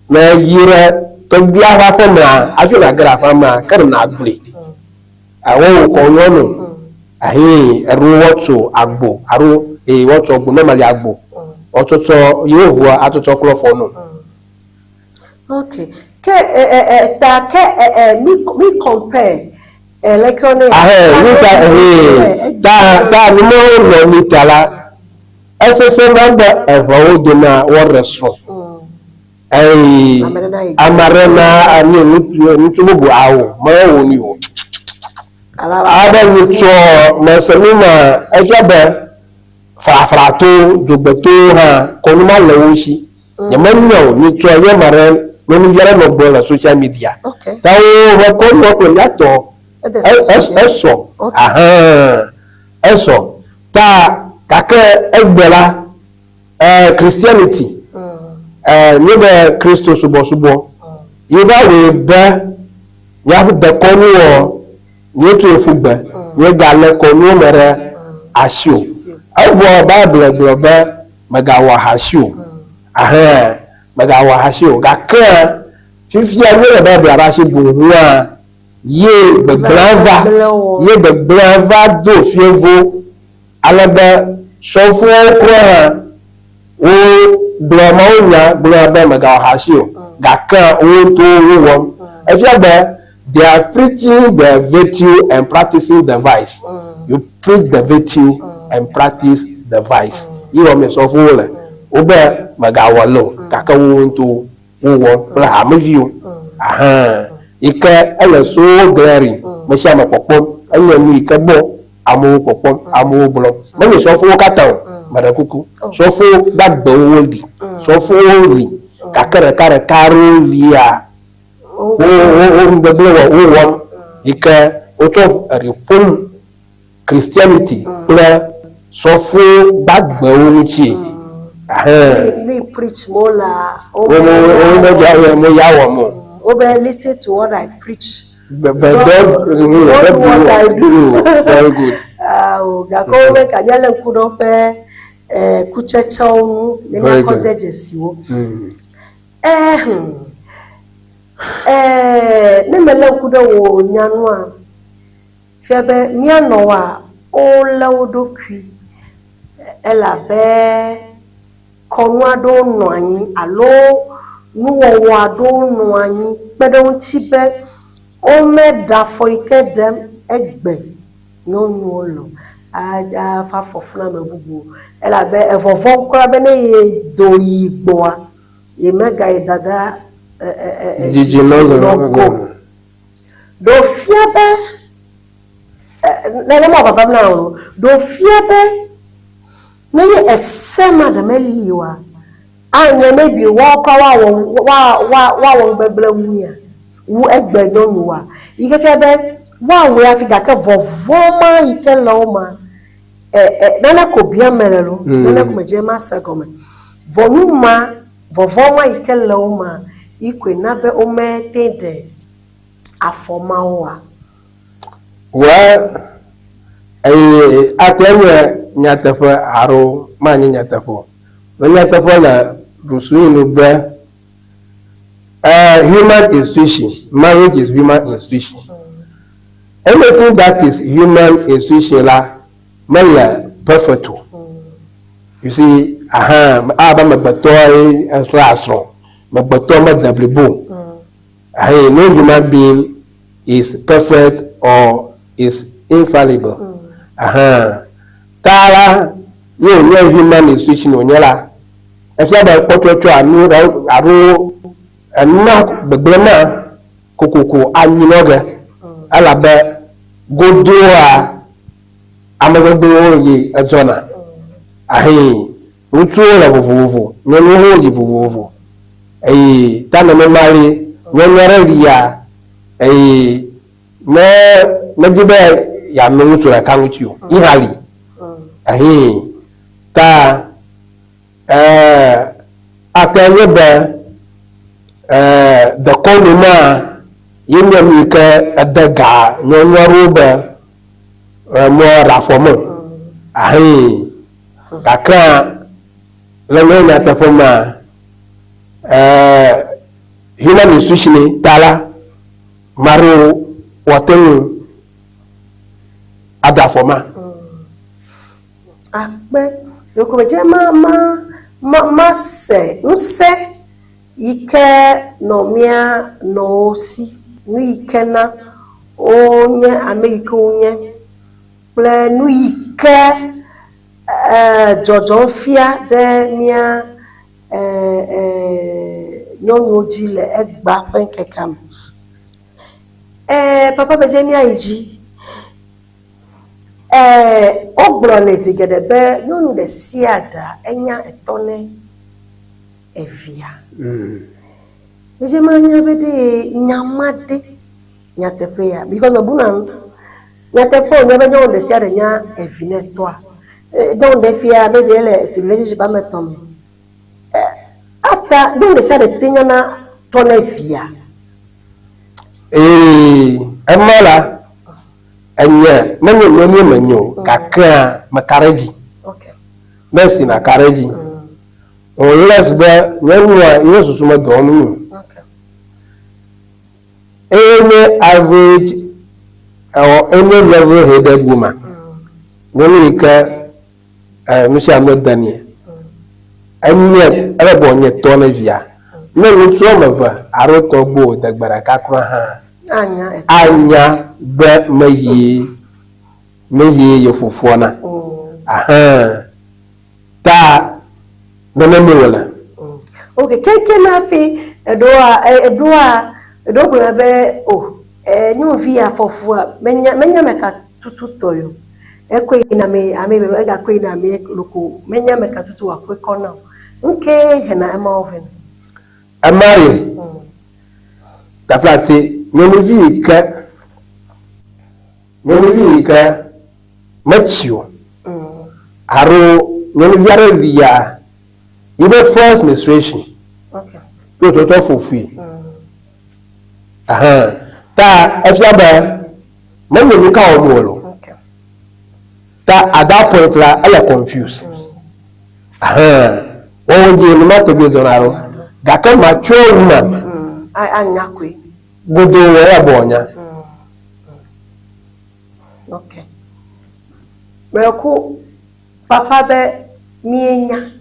me yi ɖe tɔgbia ƒe aƒe mea, hafi nàge ɖe aƒea mea, ke ɖe nàgblɔe. Awɔ wò kɔ nyɔnu. Ahe eɖo wɔtso agbo alo ee wɔtso agbo normally agbo. Wɔtsɔtsɔ yewo ʋua atsɔtsɔ klɔ fɔ no. Ok. Ke e e e ta ke e e mi mi compare e leke wo ne. Ahe mi ta ehe ta ta numewo nɔ mi ta la esese na be eʋewo dona wɔɖe srɔ̃. Eye ame aɖe na ame ŋutsu bubu awo mewɔ nu o. Abe ŋutsua mese nu ma efia be frafrato dzogbeto hã kɔnu ma le wo si. Nyemenya o ŋutsua ye ame aɖe nyɔnuvi aɖe nɔ gblɔm le social media. Ta woƒe kɔnua kple mía tɔ esɔ ahan esɔ ta gake egbe la. Eh, Christianity, eh, nye be Kristo subɔsubɔ, yi va wɔe be míaƒe dekɔnuwɔ míetɔe ƒu gbe, míegale kɔnuwo me ɖe asi o. Evɔ Bible gblɔ be mègawɔ ahasi o. Ahẽ, mègawɔ ahasi o. Gake fifia míele Biblia ɖe asi boŋua, ye gbegblẽa va, ye gbegblẽa va do fievo. Ale be sɔfowo kura hã wo gblɔ mawunya gblɔa be mègawɔ ahasi o, gake wo ŋutɔwo wo wɔm. Efia be they are preaching the virtue and practicing the vice. You preach the virtue and practice the vice. Yi wɔmee sɔfowo le. Wobe mègawɔ le o, gake wo ŋutɔwo wo wɔm kple hameviwo. Ahã yi ke ele so glaring, mesiame kpɔkpɔm, enye nu yi ke gbɔ Amewo kpɔkpɔm, amewo gblɔm. Menye sɔfowo katã o, meɖe kuku. Sɔfo gbagbewo woli, sɔfowo li, gake ɖekaɖeka aɖewo lia, wo wo wo nugbegblẽ wɔ wowɔm yi ke wotsɔ eɖi ƒom Christianity kple sɔfo gbagbewo ŋutie. Ahɛn. Nu yi preach mo la, wo wo wo mo ya wɔm o. Wobe listen to what I preach. But don't do what I do. Very good. Awo gake wobe ka míalé ŋku ɖe woƒe eh, kutsetsewo ŋu ne míakɔ de dzesi wo. Eh, eh, ne melé ŋku ɖe wò nya nua, fia be mía nɔwoa, wolé wo ɖokui elabe kɔnu aɖewo nɔ anyi alo nuwɔwɔ aɖewo nɔ anyi kpe ɖe wo ŋuti be womeɖe afɔ yi ke ɖem egbe nyɔnuwo le o ava afɔ flu ame bubu o. Elabe evɔvɔ̃m kura be ne yedo yi gbɔa, yemegayi dada Dzidzi nɔ go. Ɖe wòfia be nenema wòvavam na wò loo, ɖe wòfia be Nenye ese ma ɖe meli oa, anye maybe woawo kura woawɔ woawɔ nugbegblẽ wu mía, wu egbe nyɔnuwoa. Yi ke fia be woawɔe hafi gake vɔvɔ̃ ma yi ke le wo ma, e e nane ko biam mele loo, nane ko medze mase gɔme. Vɔ nu ma, vɔvɔ̃ ma yi ke le wo mea, yi koe na be womete ɖe afɔ ma woa? Well, eye ate nye nyateƒe alo manye nyateƒe o. Le nyateƒe le ɖusu yi nu be uh, human institution, marriage is human institution. Anything that is human institution la mele perfect o. You see, aha, abe amegbetɔ ye esrɔ̃ asrɔ̃, amegbetɔ mede blibo o. Ahe, no human being is perfect or is infallible. Aha. Ta la, ye wònye human institution wònye la, efia be kpɔtsɔtsɔ anu alo enu ma gbegblẽ ma kokoko anyi nɔ ge. Elabe godoa ame gbegblẽwo li edzɔna. Ahe, Ŋutsuwo le vovovo, nyɔnuwo hã woli vovovo. Eye ta nenema li, nyɔnu aɖe lia eye me medi be yeanɔ ŋutsu ɖeka ŋuti o. Yi hã li. Ehee. Ta ee ate nye be ee dekɔnu ma ye nye nu yi ke ede ga nyɔnu aɖewo be mɔ ɖe afɔ me o. Ahee. Gake le nye nyateƒe mea, eh, human institution ta la, ame aɖewo woate ŋu aɖe afɔ ma. Akpe ɖeko medze ma ma ma mase ŋusẽ yi ke nɔ mía nɔwo si, nu yi ke na wonye ame yi ke wonye. kple nu yi ke dzɔdzɔm fia ɖe mía nyɔnuwo dzi le egbea ƒe ŋkekea me. Papa medze míayi dzi. Wogblɔnɛ zi geɖe be nyɔnu ɖe sia ɖea enya etɔ ne evia. Medze manya be ɖe nya ma ɖe Nyateƒea? Because mebuna nu. Nyateƒe wònye be nyɔnu ɖe sia ɖe nya evi ne tɔa. Nyɔnu ɖe fia maybe ele si relationship ame etɔ̃ me. Ata nyɔnu ɖe sia ɖe te nyana tɔ ne via. Ee, ema la, enye menye nyɔnue menye o, gakea meka ɖe edzi. Ne esi nàka ɖe edzi. Unless be nyɔnua yeƒe susu me dɔ wɔm nɛ o. Any average or any level headed woman, nyɔnu yi ke nu sia nu de nɛ, enye ele be wòanye tɔ ne via. Ne ŋutsu woame eve alo etɔ̃ gbɔ wòde gbe ɖeka kura hã, anya be meyie meyie ye fofoa na. Ahan Ta nenemae wòle. Ok, keŋkeŋ hafi eɖewoa, eɖewoa, eɖewo gblɔna be o, nyɔnuvi ya fɔ fua, menya, menya ame ka tutu tɔe o. Ekɔe yina ame, ame egakɔe yina ame loko, menya ame ka tutu wòakɔe kɔ na o. Nu kee hena emawo vɛ? Ema ɖe, taflatse nyɔnuvi yi ke, nyɔnuvi yi ke metsi o alo nyɔnuvi aɖe lia yiƒe first menstruation ye wòtsɔtsɔ fofui. Ahan ta efia be menye nu ka wɔm wòle o. Ta at that point la ele confused. Ahan wɔwɔ dzi nu ma tɔgbi dɔna ɖo. Gake mature woman anya koe. Godoo eya be wòanya. Ok. Meku papa be míenya.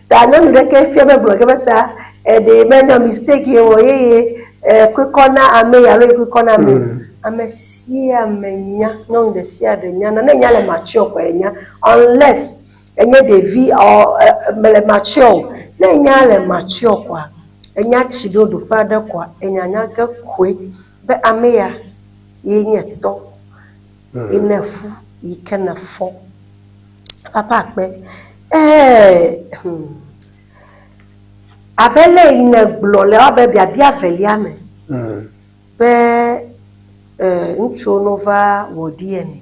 Ta nyɔnu ɖeke fia be gblɔ ke be ta eɖe menɔ mistake ye wɔ yeye ekui kɔ na ame ya alo ekui kɔ na ame. Mm. Ame sia ame nya, nyɔnu ɖe sia ɖe nya. Ne nya le mature kɔ enya unless enye ɖevi or mele mature o. Ne enya le mature kɔa, enya tsi ɖo ɖoƒe aɖe kɔa, enya nya ge koe. Be ame ya ye nye tɔ ye ne fu yi ke ne fɔ. Papa akpe. Ɛɛ hmm. Abe le yi ne gblɔ le abe biabia velia me be ŋutsuwo no va wɔ DNA.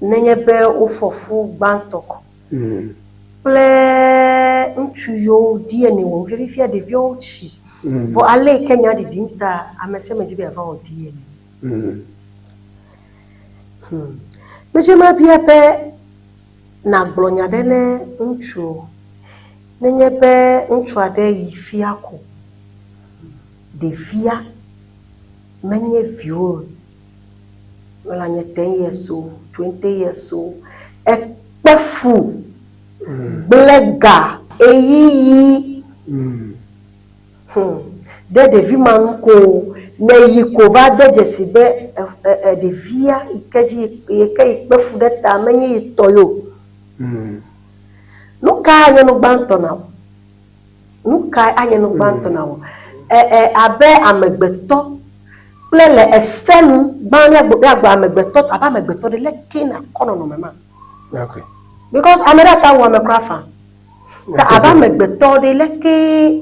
Nenye be wofɔ fu gbãtɔ ko. Kple ŋutsu yiwo DNA wɔm fifia, fifia ɖeviawo tsi. Vɔ ale yi ke nya ɖiɖim ta, ame sia ame dzi be yeava wɔ DNA. Medze mabia be nàgblɔ nya ɖe ne ŋutsuwo. Nenye be ŋutsu aɖe yi fia ko, ɖevia menye viwò o, mele anye ten years o, twenty years o, ekpe fu, gblẽ ga, ɣeyiɣi. Hum. Ɖe ɖevi ma ŋu ko nèyi ko va de dzesi be ɖevia yi ke dzi yi ke yi kpe fu ɖe ta menye ye tɔ ye o. Nu kae anye nu gbãtɔ na wò? Nu kae anye nu gbãtɔ na wò? Ɛ ɛ abe amegbetɔ kple le ese nu gbã míagblɔ míagblɔ amegbetɔ abe amegbetɔ ɖe leke nàkɔ nɔnɔme ma? Okay. Because ame ɖe ate ŋu awɔ ame kura faa. Ta abe amegbetɔ ɖe, leke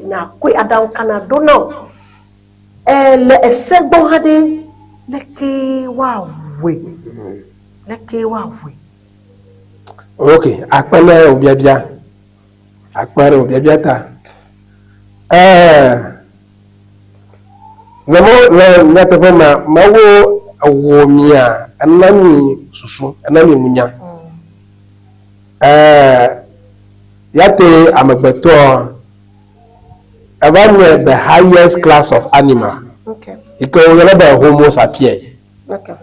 nàkɔe, aɖaŋu ka nàɖo na wò? E, le ese gbɔ hã ɖe, leke woawɔe? Leke woawɔe? Ok, akpe ne wò biabia. Akpe ɖe wò biabia ta. Ɛɛ, le mɔ, le nyateƒe mea, Mawu ewɔ mia, ena mi susu, ena mi nunya. Ɛɛ, ya te amegbetɔ eva nye the highest class of animal. Okay. Yi ke woyɔna be Homo sapiens. Okay.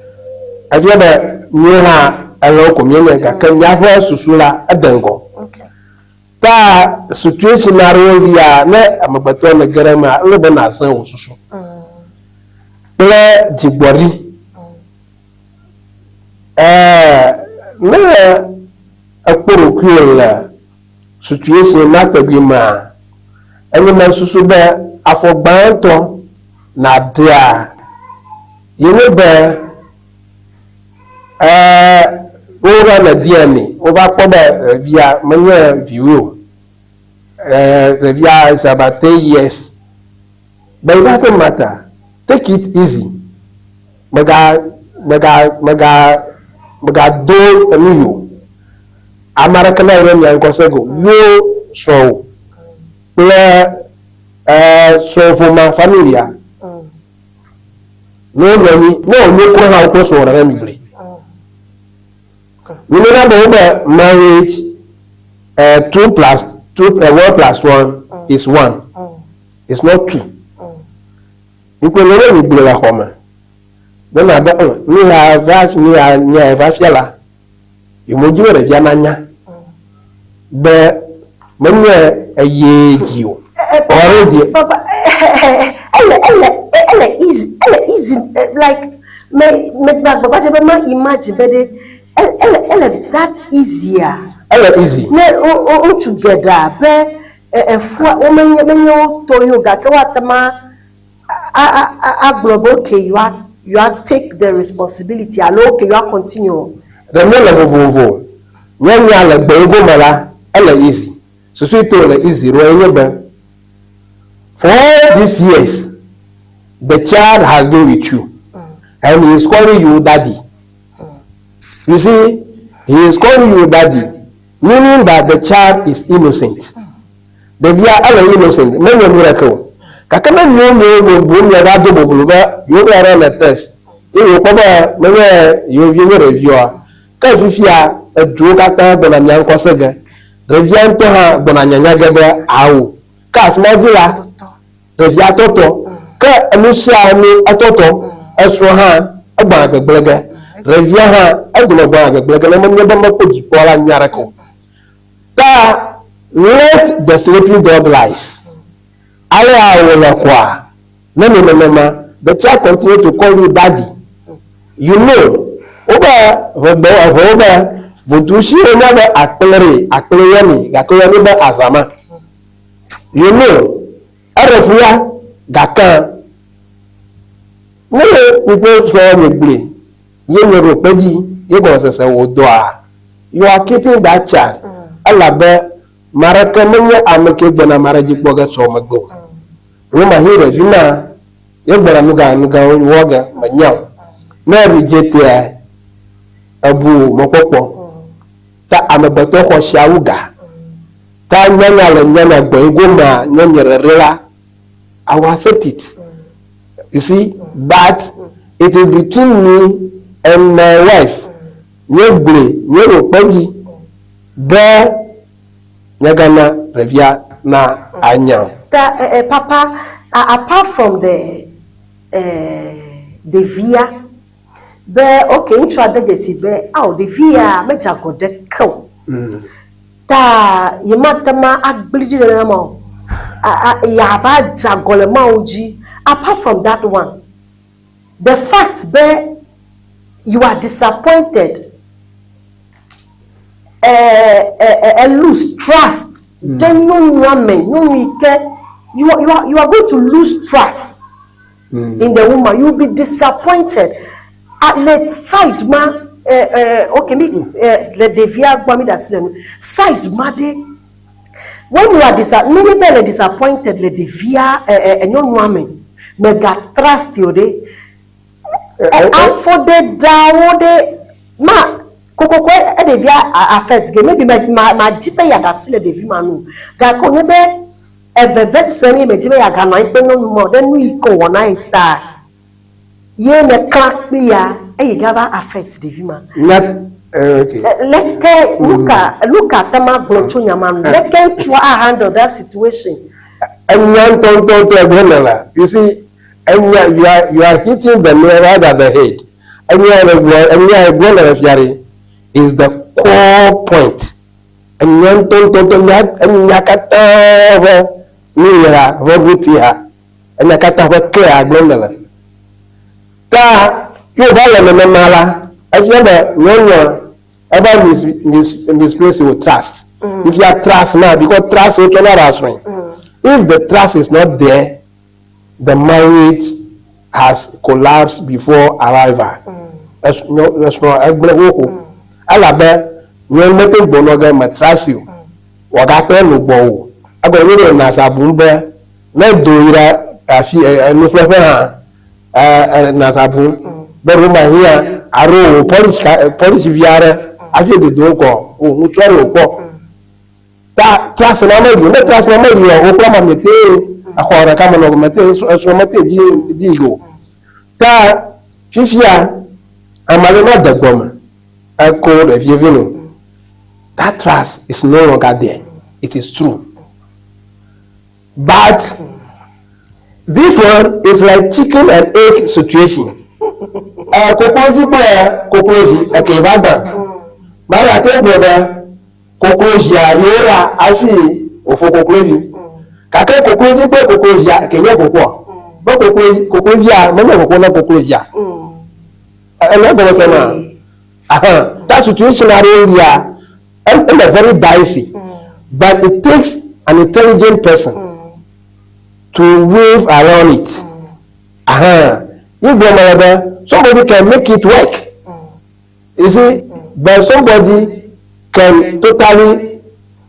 Efia be míwo hã elãwo ko míenye gake míaƒe susu la ede ŋgɔ. Okay. Ta situation aɖewo lia ne amegbetɔ nège ɖe emea, ele be nàzã wò susu kple dzigbɔɖi. Ɛɛ, ne èkpɔ ɖokuiwò le situation ma tɔgbi mea, enye mesusu be afɔ gbãtɔ nàɖea ye nye be, ɛɛ, wova le DNA, wova kpɔ be ɖevia menye viwòe o. Ɛɛ, ɖevia is about 10 years. But it doesn't matter. Take it easy. Mega, mega, mega, mega do enu yi o. Ame aɖeke na ɖe mia ŋkɔ se go. Yo srɔ̃wò kple eh, srɔ̃wò ƒomea, familia. Ne wonɔ anyi, ne wònyo kura hã wo kple srɔ̃wò ɖe mi gblɔe. Mímena be wobe marriage eh, two plus two, eh, one plus one is one. It's not two. Mikpɔ ne mi gblɔ le xɔ me. Ne na be oh, mi ya va mi ya nya va fia la. Yomo dzi be ɖevia nanya be menye eye dzi o. Already. Papa, ele ele ele easy ele easy like me me gba gbagba dze be ma imagine be ɖe ele ele that easy a. Ele easy. Ne ŋutsu geɖea be Efua womenye menye wo tɔ ye o gake woate ŋu agblɔ be okay you are you are take the responsibility alo okay you are continue o. Ɖe míele vovovo. Nye nya le gbewo gome la, ele easy. Susu yi to wòle easy ɖoa ye nye be, for all these years, the child has been with you and he is calling you daddy. You see, he is calling you daddy. Meaning that the child is innocent. Ɖevia ele innocent, menye nu ɖeke o. Gake ne miwo miwo boŋ miava do boblo be yewo va ɖe le test eye wokpɔ be menye yewo vie nye ɖevi oa, ke fifia eduwo katã gbɔna mia ŋkɔ se ge. Ɖevia ŋutɔ hã gbɔna nyanya ge be ao. Ke afi ma dzi la, Ɖevia tɔtɔ, ke enu sia enu etɔtɔ, esrɔ̃ hã egbɔna gbegblẽ ge, ɖevia hã edome gbɔna gbegblẽ ge ne menye be mekpɔ dzikpɔla nyui aɖeke o. Ta let the sleeping dog lies. Alea wòle koa? Ne nɔ nenema, the child continue to call you daddy. You know, wobe ʋegbe eʋewo be vodusi wonya be akple ɖe, akple yɔnɛ gake woyɔnɛ be azama. You know, eɖe fu ya, gake ne miƒe srɔ̃ miegblɔe ye mieɖo kpe edzi ye gɔmesese wò dɔa, you are keeping that child elabe ame aɖeke menye ame ke gbɔna ame aɖe dzi kpɔ ge sɔ megbe o. Ɖewomahi ɖevi ma ye gbɔna nuga nugãwo wɔ ge menya o. Ne rejectia, ebu mɔkpɔkpɔ. Ta amegbetɔ xɔ sia wu ga. Ta nyanya le nyanya gbɔe gomea nyɔnye ɖeɖe la, I will accept it. You see, but it is between me and my wife. Nye gblɔe, nye wò kpe dzi be nyagana ɖevia na anya o. Ta eh, eh, papa, apart from the eh, ɖevia be ok ŋutsua de dzesi be ao ɖevi ya medze agɔ ɖeke o. Ta yemate ŋu agbli ɖi nenema o. Yeava dze agɔ le Mawu dzi. Apart from that one, the fact be you are disappointed, lose trust ɖe nyɔnua me, nyɔnu yi ke you are going to lose trust in the woman. You will be disappointed. Le side ma, okay, mi le ɖevia gbɔ mi ɖe asi le nu. Side ma ɖe, when you are nenye be le disappointed le ɖevia nyɔnua me, mega trust o ɖe. Afɔɖeɖeawo ɖe ma kokoko eɖevia affect ge maybe ma ma dzi be yeaɖe asi le ɖevi ma ŋu gake wònye be eveve sem ye medzi be yeaganɔ anyi kple nyɔnu ma o ɖe nu yi ke wòwɔ na ye ta ye nèklã kpli ya eye gava affect ɖevi ma. Nya okay. Leke nuka nuka te ma gblɔ tso nya ma ŋu? Leke ŋutsua a handle that situation? Enya ŋutɔŋutɔŋutɔ egblɔ me la, you see, enya you are hitting the nail right at the head. Enya le gblɔ enya egblɔ le fia ɖe is the core point. Enya ŋutɔŋutɔŋutɔ nya enya katã ƒe nu ya ƒe ŋuti ha. Enya katã ƒe kea gblɔm le le. Ta ye wòva le nenema la, efia be nyɔnua eva misplace your trust. If you are trust now, because trust wotsɔna ɖe asrɔ̃e. If the trust is not there, the marriage has collapsed before arrival. Esrɔ̃ egblẽ xoxo. Elabe nyɔnu mete ŋu gbɔnɔ ge me trust o. Wòagate nu gbɔ o. Egɔme nye be nasa bum be ne do yi ɖe afi nuƒleƒe hã nasa bum be ɖo mahiã alo wò polish polish vi aɖe hafi dodo kɔ o ŋutsu aɖe wòkpɔ. Ta trust ma meli o. Ne trust ma meli o, wò kple ama miete exɔ ɖeka me nɔ mete esrɔ̃ mete dzi dzi yi o. Ta fifia ame aɖe ma de gbɔme eko ɖevie vi no. That trust is no longer there. It is true. But this one is like chicken and egg situation. Koklovi kple koklozi eke va gbã. Maria te gblɔ be koklozia yewo la hafi wòƒo koklovi. Gake koklovi kple koklozia eke nye kokoa. Be koklo koklovia menye koko na koklozia. Ele gɔme se ma. Ahan, that situation aɖewo lia, ele very dicey. But it takes an intelligent person to wave around it. Ahan, yi gblɔ me le be somebody can make it work. You see, but somebody can totally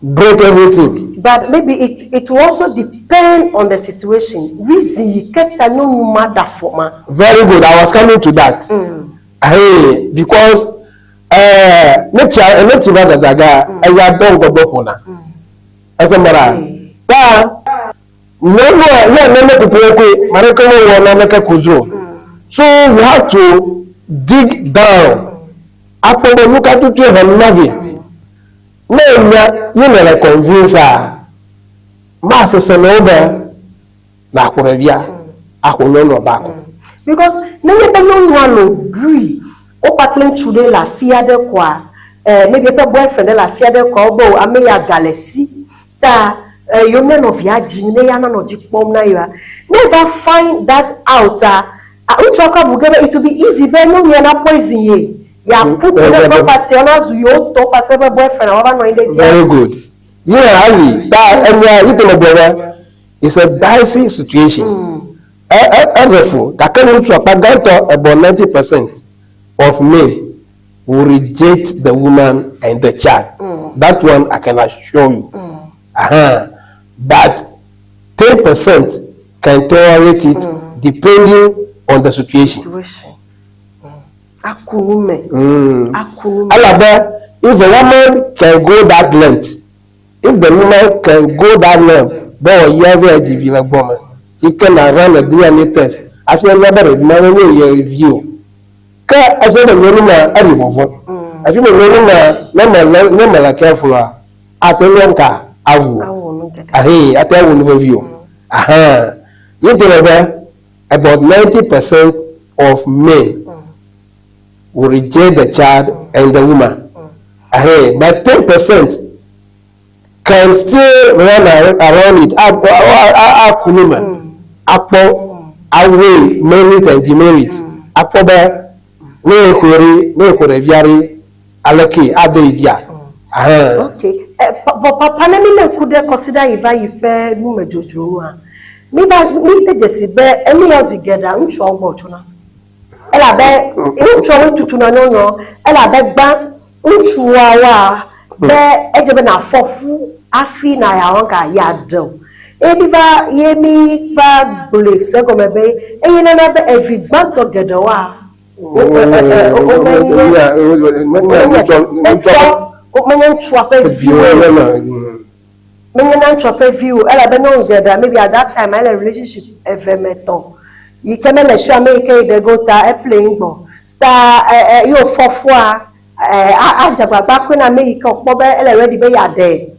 break everything. But maybe it will also depend on the situation. Reason yi ke ta nyɔnu ma da fɔ ma. Very good. I was coming to that. Hey, because ne tsia ne tsi va dzadza eya dɔ ŋgɔgbe ƒona. Ese mara. Ta nyɔnua ya nene kuku koe maneke mewɔ naneke ku dzro. So you have to dig down. Akpɔ be nu ka tutu he na vi. Ne enya ye ne le convince a, ma sese na wo be nàxɔ ɖevia axɔ nyɔnua back. Because nenye be nyɔnua le ɖui wo kpakple ŋutsu ɖe le afi aɖe koa, maybe eƒe boyfriend ɖe le afi aɖe koa, wobe o ame ya ga le si ta yewo nenɔ via dzim ne ya nanɔ dzi kpɔm na yewoa. Ne eva find that out a, ŋutsua kɔ abu ge be it will be easy be nyɔnua na poison ye yeaku ku ne property nazu yewo tɔ kpakple eƒe boyfriend woava nɔ anyi ɖe dzia. Very good. Yeah, Ali, ta enya yi te me gblɔ be it's a dicey situation. Eɖe fu gake ŋutsu akpa gãtɔ about 90% of men will reject the woman and the child. That one I can assure you. But 10% can tolerate it depending on the situation. Situation. Aku nu me. Aku nu me. Elabe If the woman can go that length, if the woman can go that length be wòayi ava dzi vi le gbɔ me, yi ke na run a DNA test hafi anya be ɖevi ma menye ye vi o. Ke efia be nyɔnu ma eɖi vɔvɔ̃. Hafi be nyɔnu ma ne mele ne mele careful oa, ate ŋu ŋka awu o. Ahe ate awu nu vevi o. Ahan. Ye ŋutɔ le be about 90% of men will reject the child and the woman. Ahe, but 10% can still run around it. Aku nu me. Akpɔ aweigh merit and demerit. Akpɔ be ne exɔe ɖe, ne exɔ ɖevia ɖe, aleke ade yi dzia? Ahe. Ok. Vɔ papa ne mi lé ŋku ɖe kɔsiɖa yi va yi ƒe numedzodzro nua, mi va mi de dzesi be enu ya zi geɖea ŋutsuawo gbɔ wòtsona. Elabe ŋutsuawoe tutuna nyɔnua elabe gbã ŋutsuawoa be edze be nàfɔ fu hafi na yeawɔ ga yeaɖe o. Ye mi va ye mi va gblɔe se egɔme be eye nana be evi gbãtɔ geɖewoa womenye etɔ womenye ŋutsua ƒe viwo Menye na ŋutsua ƒe vi o elabe nyɔnu geɖea maybe at that time ele relationship eve me tɔ yi ke mele sure ame yi ke yi ɖe ge o ta eplay ŋgbɔ ta e e ye wòfɔ fua e adze agbagba akɔe na ame yi ke wòkpɔ be ele ready be yeaɖe.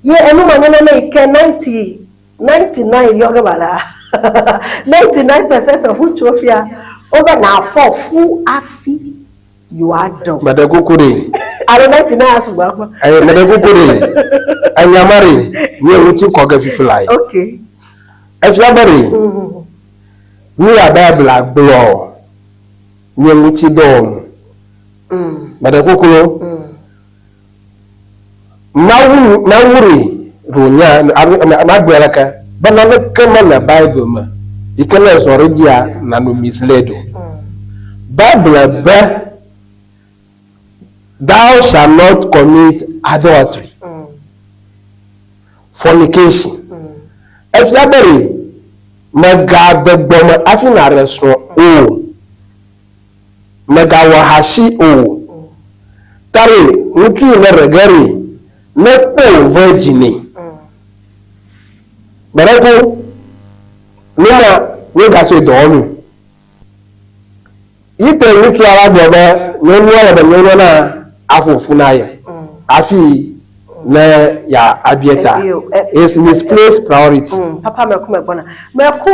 Ye enu ma nye nane yi ke 90 99 yɔ ge mala 99% of ŋutsuwo fia wobe nàfɔ fu hafi yewoaɖe o. Meɖe kuku ɖe. Alo 99 asugbɔ akpɔ. Eye meɖe kuku ɖe. Enya ma ɖe, nye ŋuti kɔ ge fifi lae. Ok. Efia be ɖe, nu ya Biblia gblɔ nye ŋuti dɔ wɔm. Meɖe kuku lo. Mawu, Mawu ɖe ɖo nya, magblɔe aleke, be naneke mele Bible me yi ke ne èzɔ ɖe edzia, nànɔ misled o. Bible be, Thou shalt not commit adultery, fornication. Efia be ɖe mègade gbɔme hafi nàɖe srɔ̃ o. Mègawɔ ahasi o. Tari ŋutsu yi ne ɖe ge ɖi, ne kpɔ wò ve dzi nɛ. Gbeɖe ko, nu ma míegatsɔe dɔwɔnu. Yi te ŋutsua va gblɔ be nyɔnua le be nyɔnua na aƒo fu na ye hafi ne ya abia ta. It's misplaced priority. Papa meku megbɔna. Meku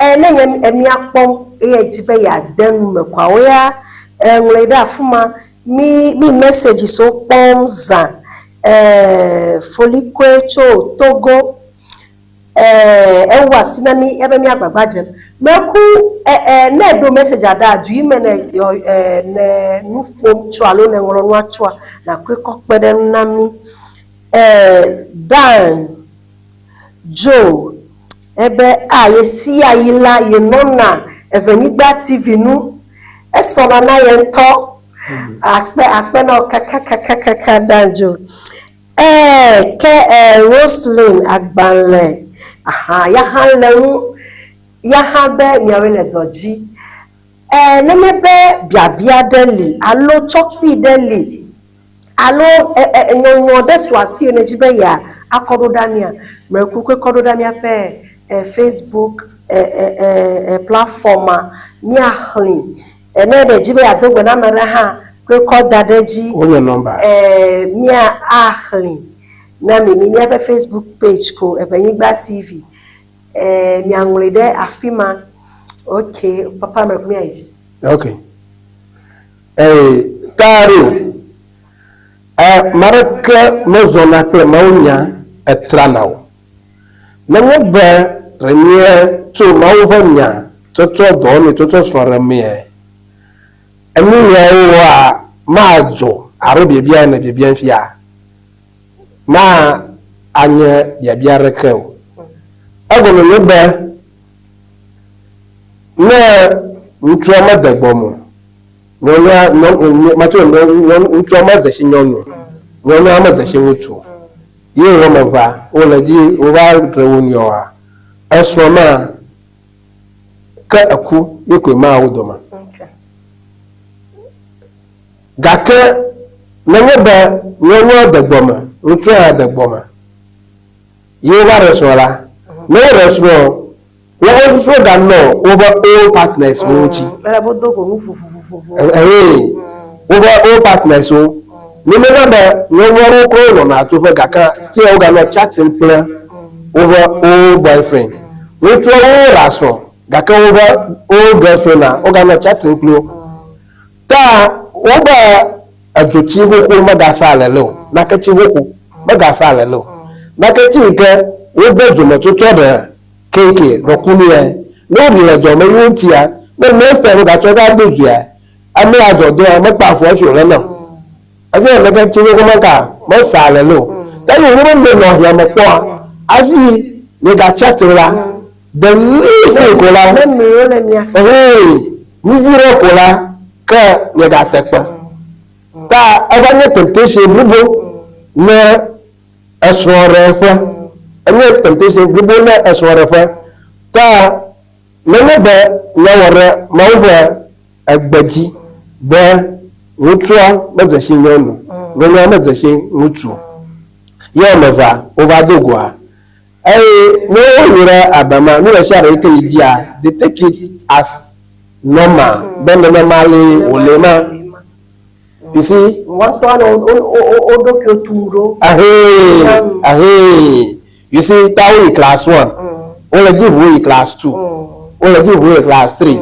E ne nye emia kpɔm eye edzi be yeade nu me koa, wo ya ŋlɔe ɖe afi ma. Mi mi messages wo kpɔm zã. E Folikoe tso Togo. E ewu asi na mi ebe mía gbagba dzem. Meku e e ne eɖo message ɖa du yi me ne yɔ e ne nu ƒom tso alo ne ŋlɔ nua tsoa, nakɔe kɔ kpe ɖe ŋu na mi. E Dan. Joe ebe a ɣesiaɣi la yenɔna Eʋenyigba TV nu. Esɔna na ye ŋutɔ. Akpe akpe na wò kakakakakaka Dan Joe. Ee, ke e Roslyn agbalẽ aha ya hã le ŋu. Ya hã be miawoe le dɔ dzi. E nenye be biabia ɖe li alo tsɔkpui ɖe li Alo nyɔnyɔ ɖe su asiwò nèdi be yeakɔ ɖo ɖa mía? Mlɔekukoe kɔ ɖo ɖa míaƒe Facebook platform-a, míaxlẽe. Ne ɖe èdi be yeado gbe na ame aɖe hã, koe kɔ da ɖe edzi. Wonye nɔmba. Míaxlẽe na mi. Míaƒe Facebook page ko, Eʋenyigba TV. Miaŋlɔe ɖe afi ma. Ok, papa mlɔeku míayi dzi. Ok. Eye taɖo, ame aɖeke mezɔna kple mawunya etrana o. Nenye be ɖe míetso Mawu ƒe nya tsɔtsɔ dɔwɔnui tsɔtsɔ srɔ̃ ɖe mea, enu yawo wɔa madzɔ alo biabia ene biabiam fia ma anye biabia aɖeke o. Egɔme nye be ne ŋutsua mede gbɔme o, Nyɔnua, nyɔ, matsɔ nyɔnu, ŋutsua medze si nyɔnu o, nyɔnua medze si ŋutsu o. Ye wo ame evea wole dzi wova ɖe wo nɔewoa, esrɔ̃ ma ke eku ye koe ma wo dome. Gake Nenye be nyɔnua de gbɔme, ŋutsua hã de gbɔme ye wova ɖe srɔ̃ la, ne woɖe srɔ̃, woƒe susuwo ganɔ woƒe old partners wo ŋuti. Ele be wodo go nu vovovovowo. Ee, woƒe old partners wo. Ne menya be nyɔnu aɖewo kura wonɔna atoƒe gake still woganɔ chatting kple woƒe old boyfriend. Ŋutsuawo woɖea srɔ̃ gake woƒe old girlfriend a woganɔ chatting kpli wo. Ta wobe edzotsi xoxo megasa alele o, naketsi xoxo megasa alele o. Naketsi yi ke wode dzometsɔtsɔ ɖe keŋke ɖɔkunu ya, ne woɖi le dzɔ me ye wotsia, ne next time wogatsɔ va do dzoea, ame ya dzɔ doa mekpa afɔ hafi wòle na o. Hafi wòle be tsi xoxo meka mesa alele o. Ta yi wònye be mienɔ hiã me kpɔa, hafi miegatsia tre la, The least thing ko la, Ne mlɔewo le mia si. Ehee, nu vi ɖe ko la, ke miegate kpe. Ta eva nye temptation blibo ne esrɔ̃ɖeƒe. Enye temptation blibo ne esrɔ̃ɖeƒe. Ta nenye be míawɔ ɖe Mawu ƒe egbe dzi be ŋutsua medze si nyɔnu, nyɔnua medze si ŋutsu o, ye ame evea wova do goa, Eye ne woyi ɖe aba ma, nu ɖe sia ɖe yi ke yi dzia, they take it as normal be nenema le wòle ma. You see? Woatɔ ne wo ɖokuiwo tum ɖo. Ahee, ahee. You see, ta woyi class one, wole dzi ʋu yi class two, wole dzi ʋu yi class three.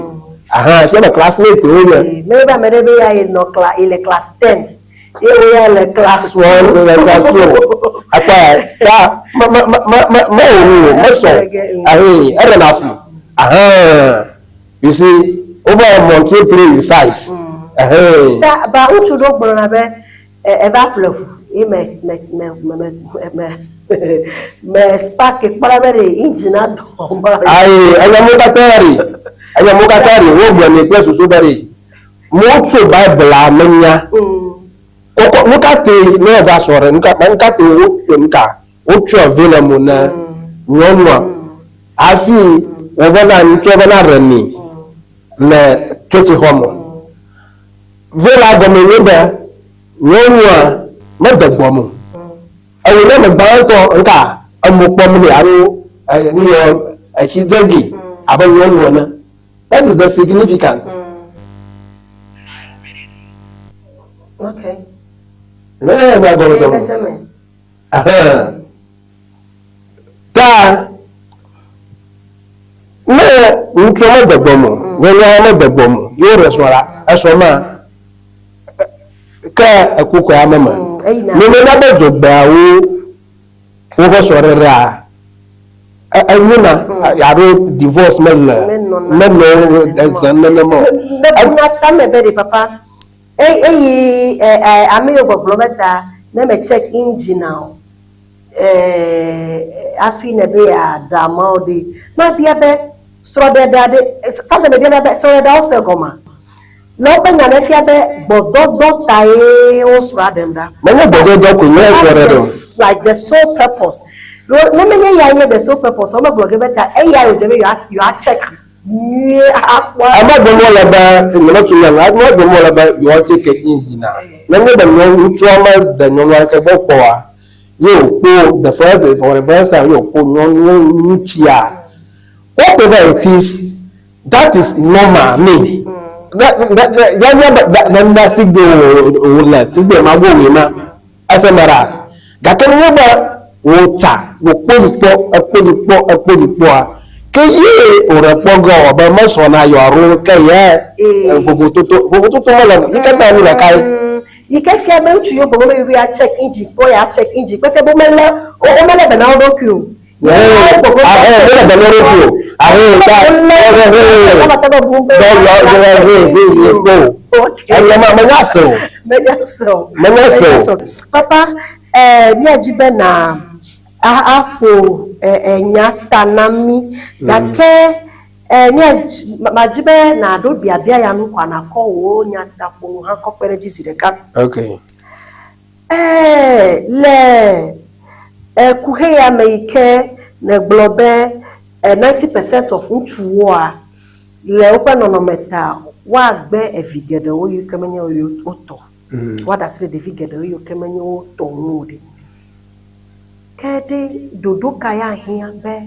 Aha, fia be classmate wonye. Ne be ame ɖe be ya yi nɔ kla, yi le class ten. Ye wo ya le class one, le class two. Akpa ta me me me me me me wo o, me sɔ. Ahe, eɖe na fu. Ahe. You see, wo be monkey play with size. Ahe. Ta ba ŋutsu ɖewo gblɔna be eva ƒle ʋu ye me me me me me me me spark kpɔ ɖa be ɖe engine adɔ ma. Ayi, enya mo katã ɖi. Enya mo katã ɖi. Wo gblɔnɛ kple susu be ɖe. Motso Bible me nya. Kɔkɔ nu ka te ne eva srɔ̃ ɖe nu ka nu ka te wotso nu ka wotsyɔ vi le mo na nyɔnua hafi wova na ŋutsua va na ɖe nɛ le tsɔtsixɔ me. Vi la gɔme nye be nyɔnua mede gbɔme o. Ewɔ ne ame gbãtɔ nka emo kpɔm nɛ alo nu yɔ etsi dze abe nyɔnu ene. That is the significance. Okay. Ne nya gɔme sɔ. Ta ne ŋutsua mede gbɔme o, nyɔnua mede gbɔme o, ye woɖe srɔ̃ la, esrɔ̃ ma ke eku koe ame me. Nenema be dzogbeawo woƒe srɔ̃ɖeɖea enyona alo divorce mele menɔ eze nenema o. Mebuna tame be ɖe papa eyi ame yiwo gbɔgblɔ be ta ne me check engine o hafi ne be yeaɖe ameawo ɖe mabia be srɔ̃ɖeɖea ɖe sometimes mebiana be srɔ̃ɖeɖeawo se gɔmea? Le woƒe nya me fia be gbɔdɔdɔ tae wo srɔ̃a ɖem ɖa. Menye gbɔdɔdɔ koe nye srɔ̃ɖeɖe o. Like the sole purpose. Ne menye eyae nye the sole purpose, womegblɔ ge be ta eyae wòdze be yewoa check nyuie akpɔ. Eme gblɔm wole be, nyemetu nya nu, eme gblɔm wole be yewoa check engine-a. Nenye be ŋutsua mede nyɔnu aɖeke gbɔ kpɔ oa, ye wòkpɔ the first, for the first time ye wòkpɔ nyɔnuwo ŋutsia, whatever it is, That is normal nɛ. Ya nya be nana sigbe wòle sigbe ma go wòe ma ese me ɖa. Gake nenye be wò tsa wò kpo yi kpɔ ekpo yi kpɔ ekpo yi kpɔa ke ye wòɖe kpɔ ge wɔ be mesɔ na yewoa ɖo ke ye vovototo vovototo mele yi katã nu ɖeka ye. Yi ke fia be ŋutsu yiwo gbɔgbɔ be yewo ya check engine kpɔ ya check engine kpɔ fia be womele womele be na wo ɖokui o. Papa, míadi be na aƒo nya ta na mí gake madi be nàɖo biabia ya nu kɔa nàkɔ wò nyataƒonu hã kɔ kpe ɖe edzi zi ɖeka. Ɛ̃, le kuxi ya me yi ke nègblɔ be 90% of ŋutsuwoa, le woƒe nɔnɔme ta, woagbe evi geɖewo yi ke menye wo tɔ o. Woaɖe asi le ɖevi geɖewo yiwo ke menye wo tɔ ŋu o ɖe. Ke ɖe ɖoɖo ka ya hiã be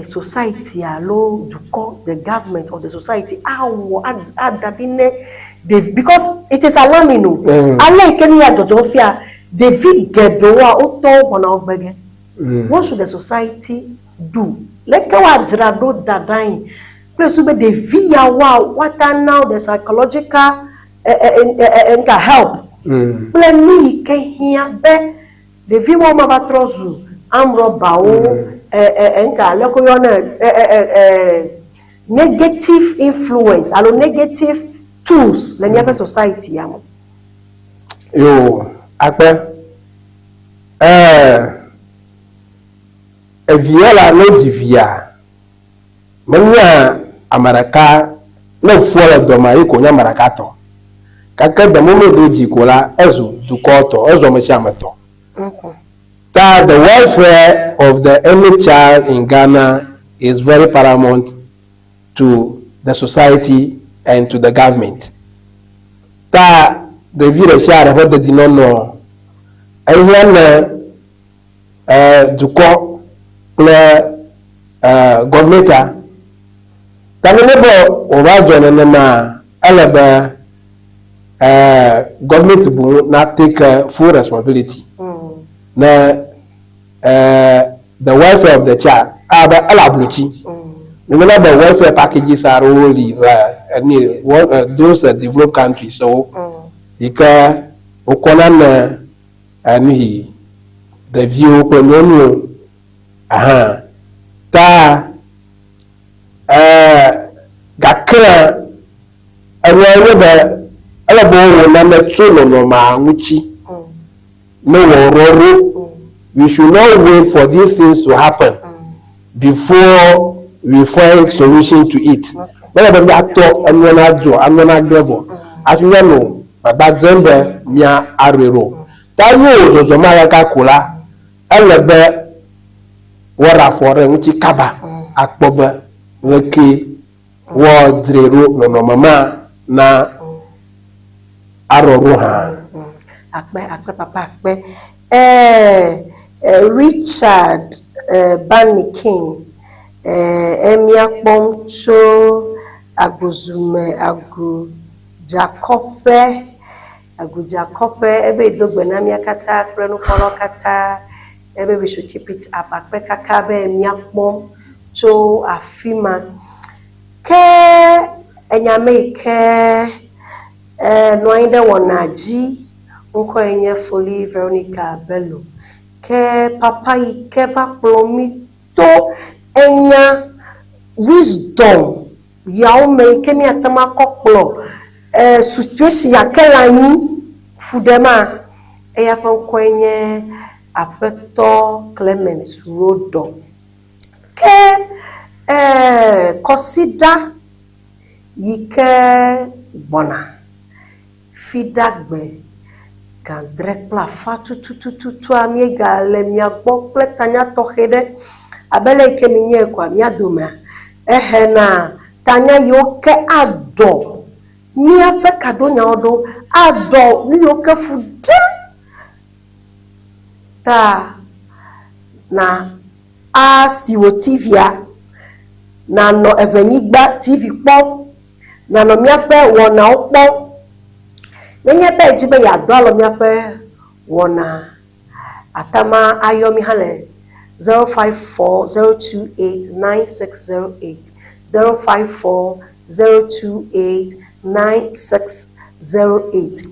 society alo dukɔ, the government or the society awɔ ada ɖi ne ɖevi because it is alarming o. Ale yi ke nu ya dzɔdzɔm fia, ɖevi geɖewoa wotɔwo gbɔna wo gbe ge. What should the society do? Leke woadzra ɖo da ɖe anyi kple susu be ɖevi yawoa woate na wo the psychological nka help kple nu yi ke hiã be ɖevi wo ma va trɔ zu amrɔbawo nka leke woyɔnɛ negative influence alo negative tools le míaƒe society ya me. Yo, akpe. Evia la ne dzi via, menya ame ɖeka ne fua le dɔmea ye ko nye ame ɖeka tɔ. Gake the moment wo dzi ko la, ezu dukɔ tɔ, ezu ame sia ame tɔ. Ta the welfare of the any child in Ghana is very paramount to the society and to the government. Ta ɖevi ɖe sia ɖe ƒe dedinɔnɔ ehiã ne dukɔ kple gɔvmɛnta. Ta nenye be wòva dzɔ nenema, ele be gɔvmɛnt boŋ na take full responsibility ne the welfare of the child abe ele ablotsi. Nenema be welfare packages aɖewo li le eni those developed countries wo yi ke wokɔna ne enu yi ɖeviwo kple nyɔnuwo hã. Ta gake enua nye be ele be wowɔ nane tso nɔnɔmea ŋuti ne wɔrɔɖo. We should not wait for these things to happen before we find solution to it. Mele be míatɔ enua nadzɔ, enua nagblẽ vɔ hafi míanɔ gbagba dzem be mía aɖoe ɖo. Ta ye wò dzɔdzɔ ma kaka ko la, ele be woaɖe afɔ ɖe ŋuti kaba akpɔ be leke woadzrae ɖo nɔnɔme ma na aɖɔ ɖo hã. Akpe, akpe papa, akpe. Richard Banny King emia kpɔm tso Agbozume Agudzakɔƒe Agudzakɔƒe ebe do gbe na mía katã kple nukpɔlawo katã ebe we should keep it up. Akpe kaka be mía kpɔm tso afi ma. Ke enyame yi ke nɔ anyi ɖe wɔna dzi ŋkɔe nye Foli Veronica Bello. Ke papa yi ke va kplɔ mí to enya wisdom yawo me yi ke míate ŋu akɔ kplɔ situation ya ke le anyi fu ɖe ma, eya ƒe ŋkɔe nye Aƒetɔ Clement Rodɔ. Ke kɔsiɖa yi ke gbɔna Fiɖagbe ga 7:30 tutututua míegale mia gbɔ kple tanya tɔxɛ ɖe abe le yi ke minyae koa mía domea ehena tanya yiwo ke aɖɔ míaƒe kadonyawo ɖo aɖɔ nu yiwo ke fu ɖe ta na asi wò TV-a nanɔ Eʋenyigba TV kpɔm, nanɔ míaƒe wɔnawo kpɔm. Nenye be edzi be yeado alɔ míaƒe wɔna, atama ayɔ mí hã le 054 028 9608, 054 028 9608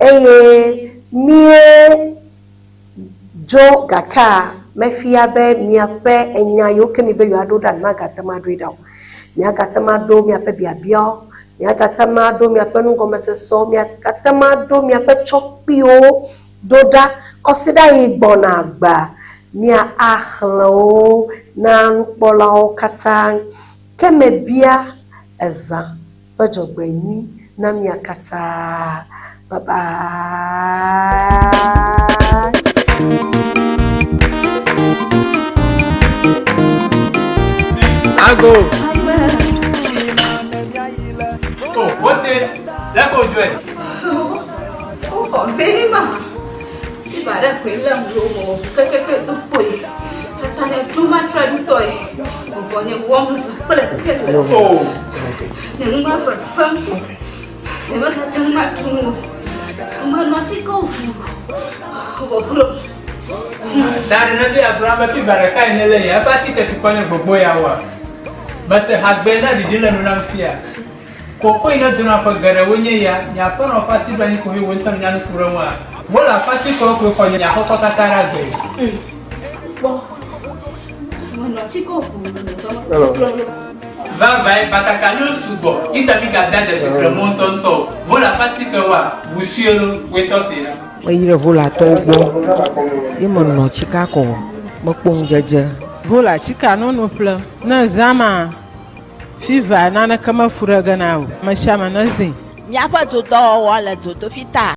eye míedzo gakea mefia be miaƒe enya yiwo ke mibe yewoaɖo ɖa miagate ŋu aɖoe ɖa o. Miagate ŋu aɖo miaƒe biabiawo, miagate ŋu aɖo miaƒe nugɔmesesewo, miagate ŋu aɖo miaƒe tsɔkpiwo ɖo ɖa. Kɔsiɖa yi gbɔna gbea, mía axlẽ wo na nukpɔlawo katã. Ke mebia ezã ƒe dzɔgbenyui na mia katã. Bye bye. Ago. Oh, wote. Leko jwe. Xɔ mee ma. Fiva ɖe koe lém ɖo mewɔ kekeke do kpoe. Tata nye ɖo matraɖitɔe. Vɔ nye wɔm zã kple kele. Nye nu ma fefem. Nye megate ŋu aɖu nu o. Menɔ atikewo ʋu ʋɔʋlɔ. Da ɖe ne be agblɔ be fiva ɖeka yi ne le ya eƒe atike tukɔ nye gbogbo ya wa. Mese hagbe na ɖiɖi le nu nam fia. Koko yi ne dona ƒe geɖewo nye ya, nye aƒenɔ ƒe asi ɖo anyi ko he wo ŋutɔ nya nu ku ɖe ŋua. Wole aƒe atikewo koe xɔ nye axɔkɔ katã ɖe agbe. Kpɔ. Menɔ atikewo ʋu le dɔme. Vavae batakaliwo sugbɔ ita mi gada dzesi kremo ŋutɔŋutɔ o. Vole aƒe atikewoa, wusue lo, woetɔ se na. Meyi ɖe Volatɔwo gbɔ ye menɔ tsika kɔ mekpɔ ŋudzedze. Vola tsika nono ƒlem. Ne zã ma, fiva naneke mefu ɖe ge na o. Ame sia ame ne zĩ. Míaƒe dodɔwɔwɔ le dzodoƒi ta.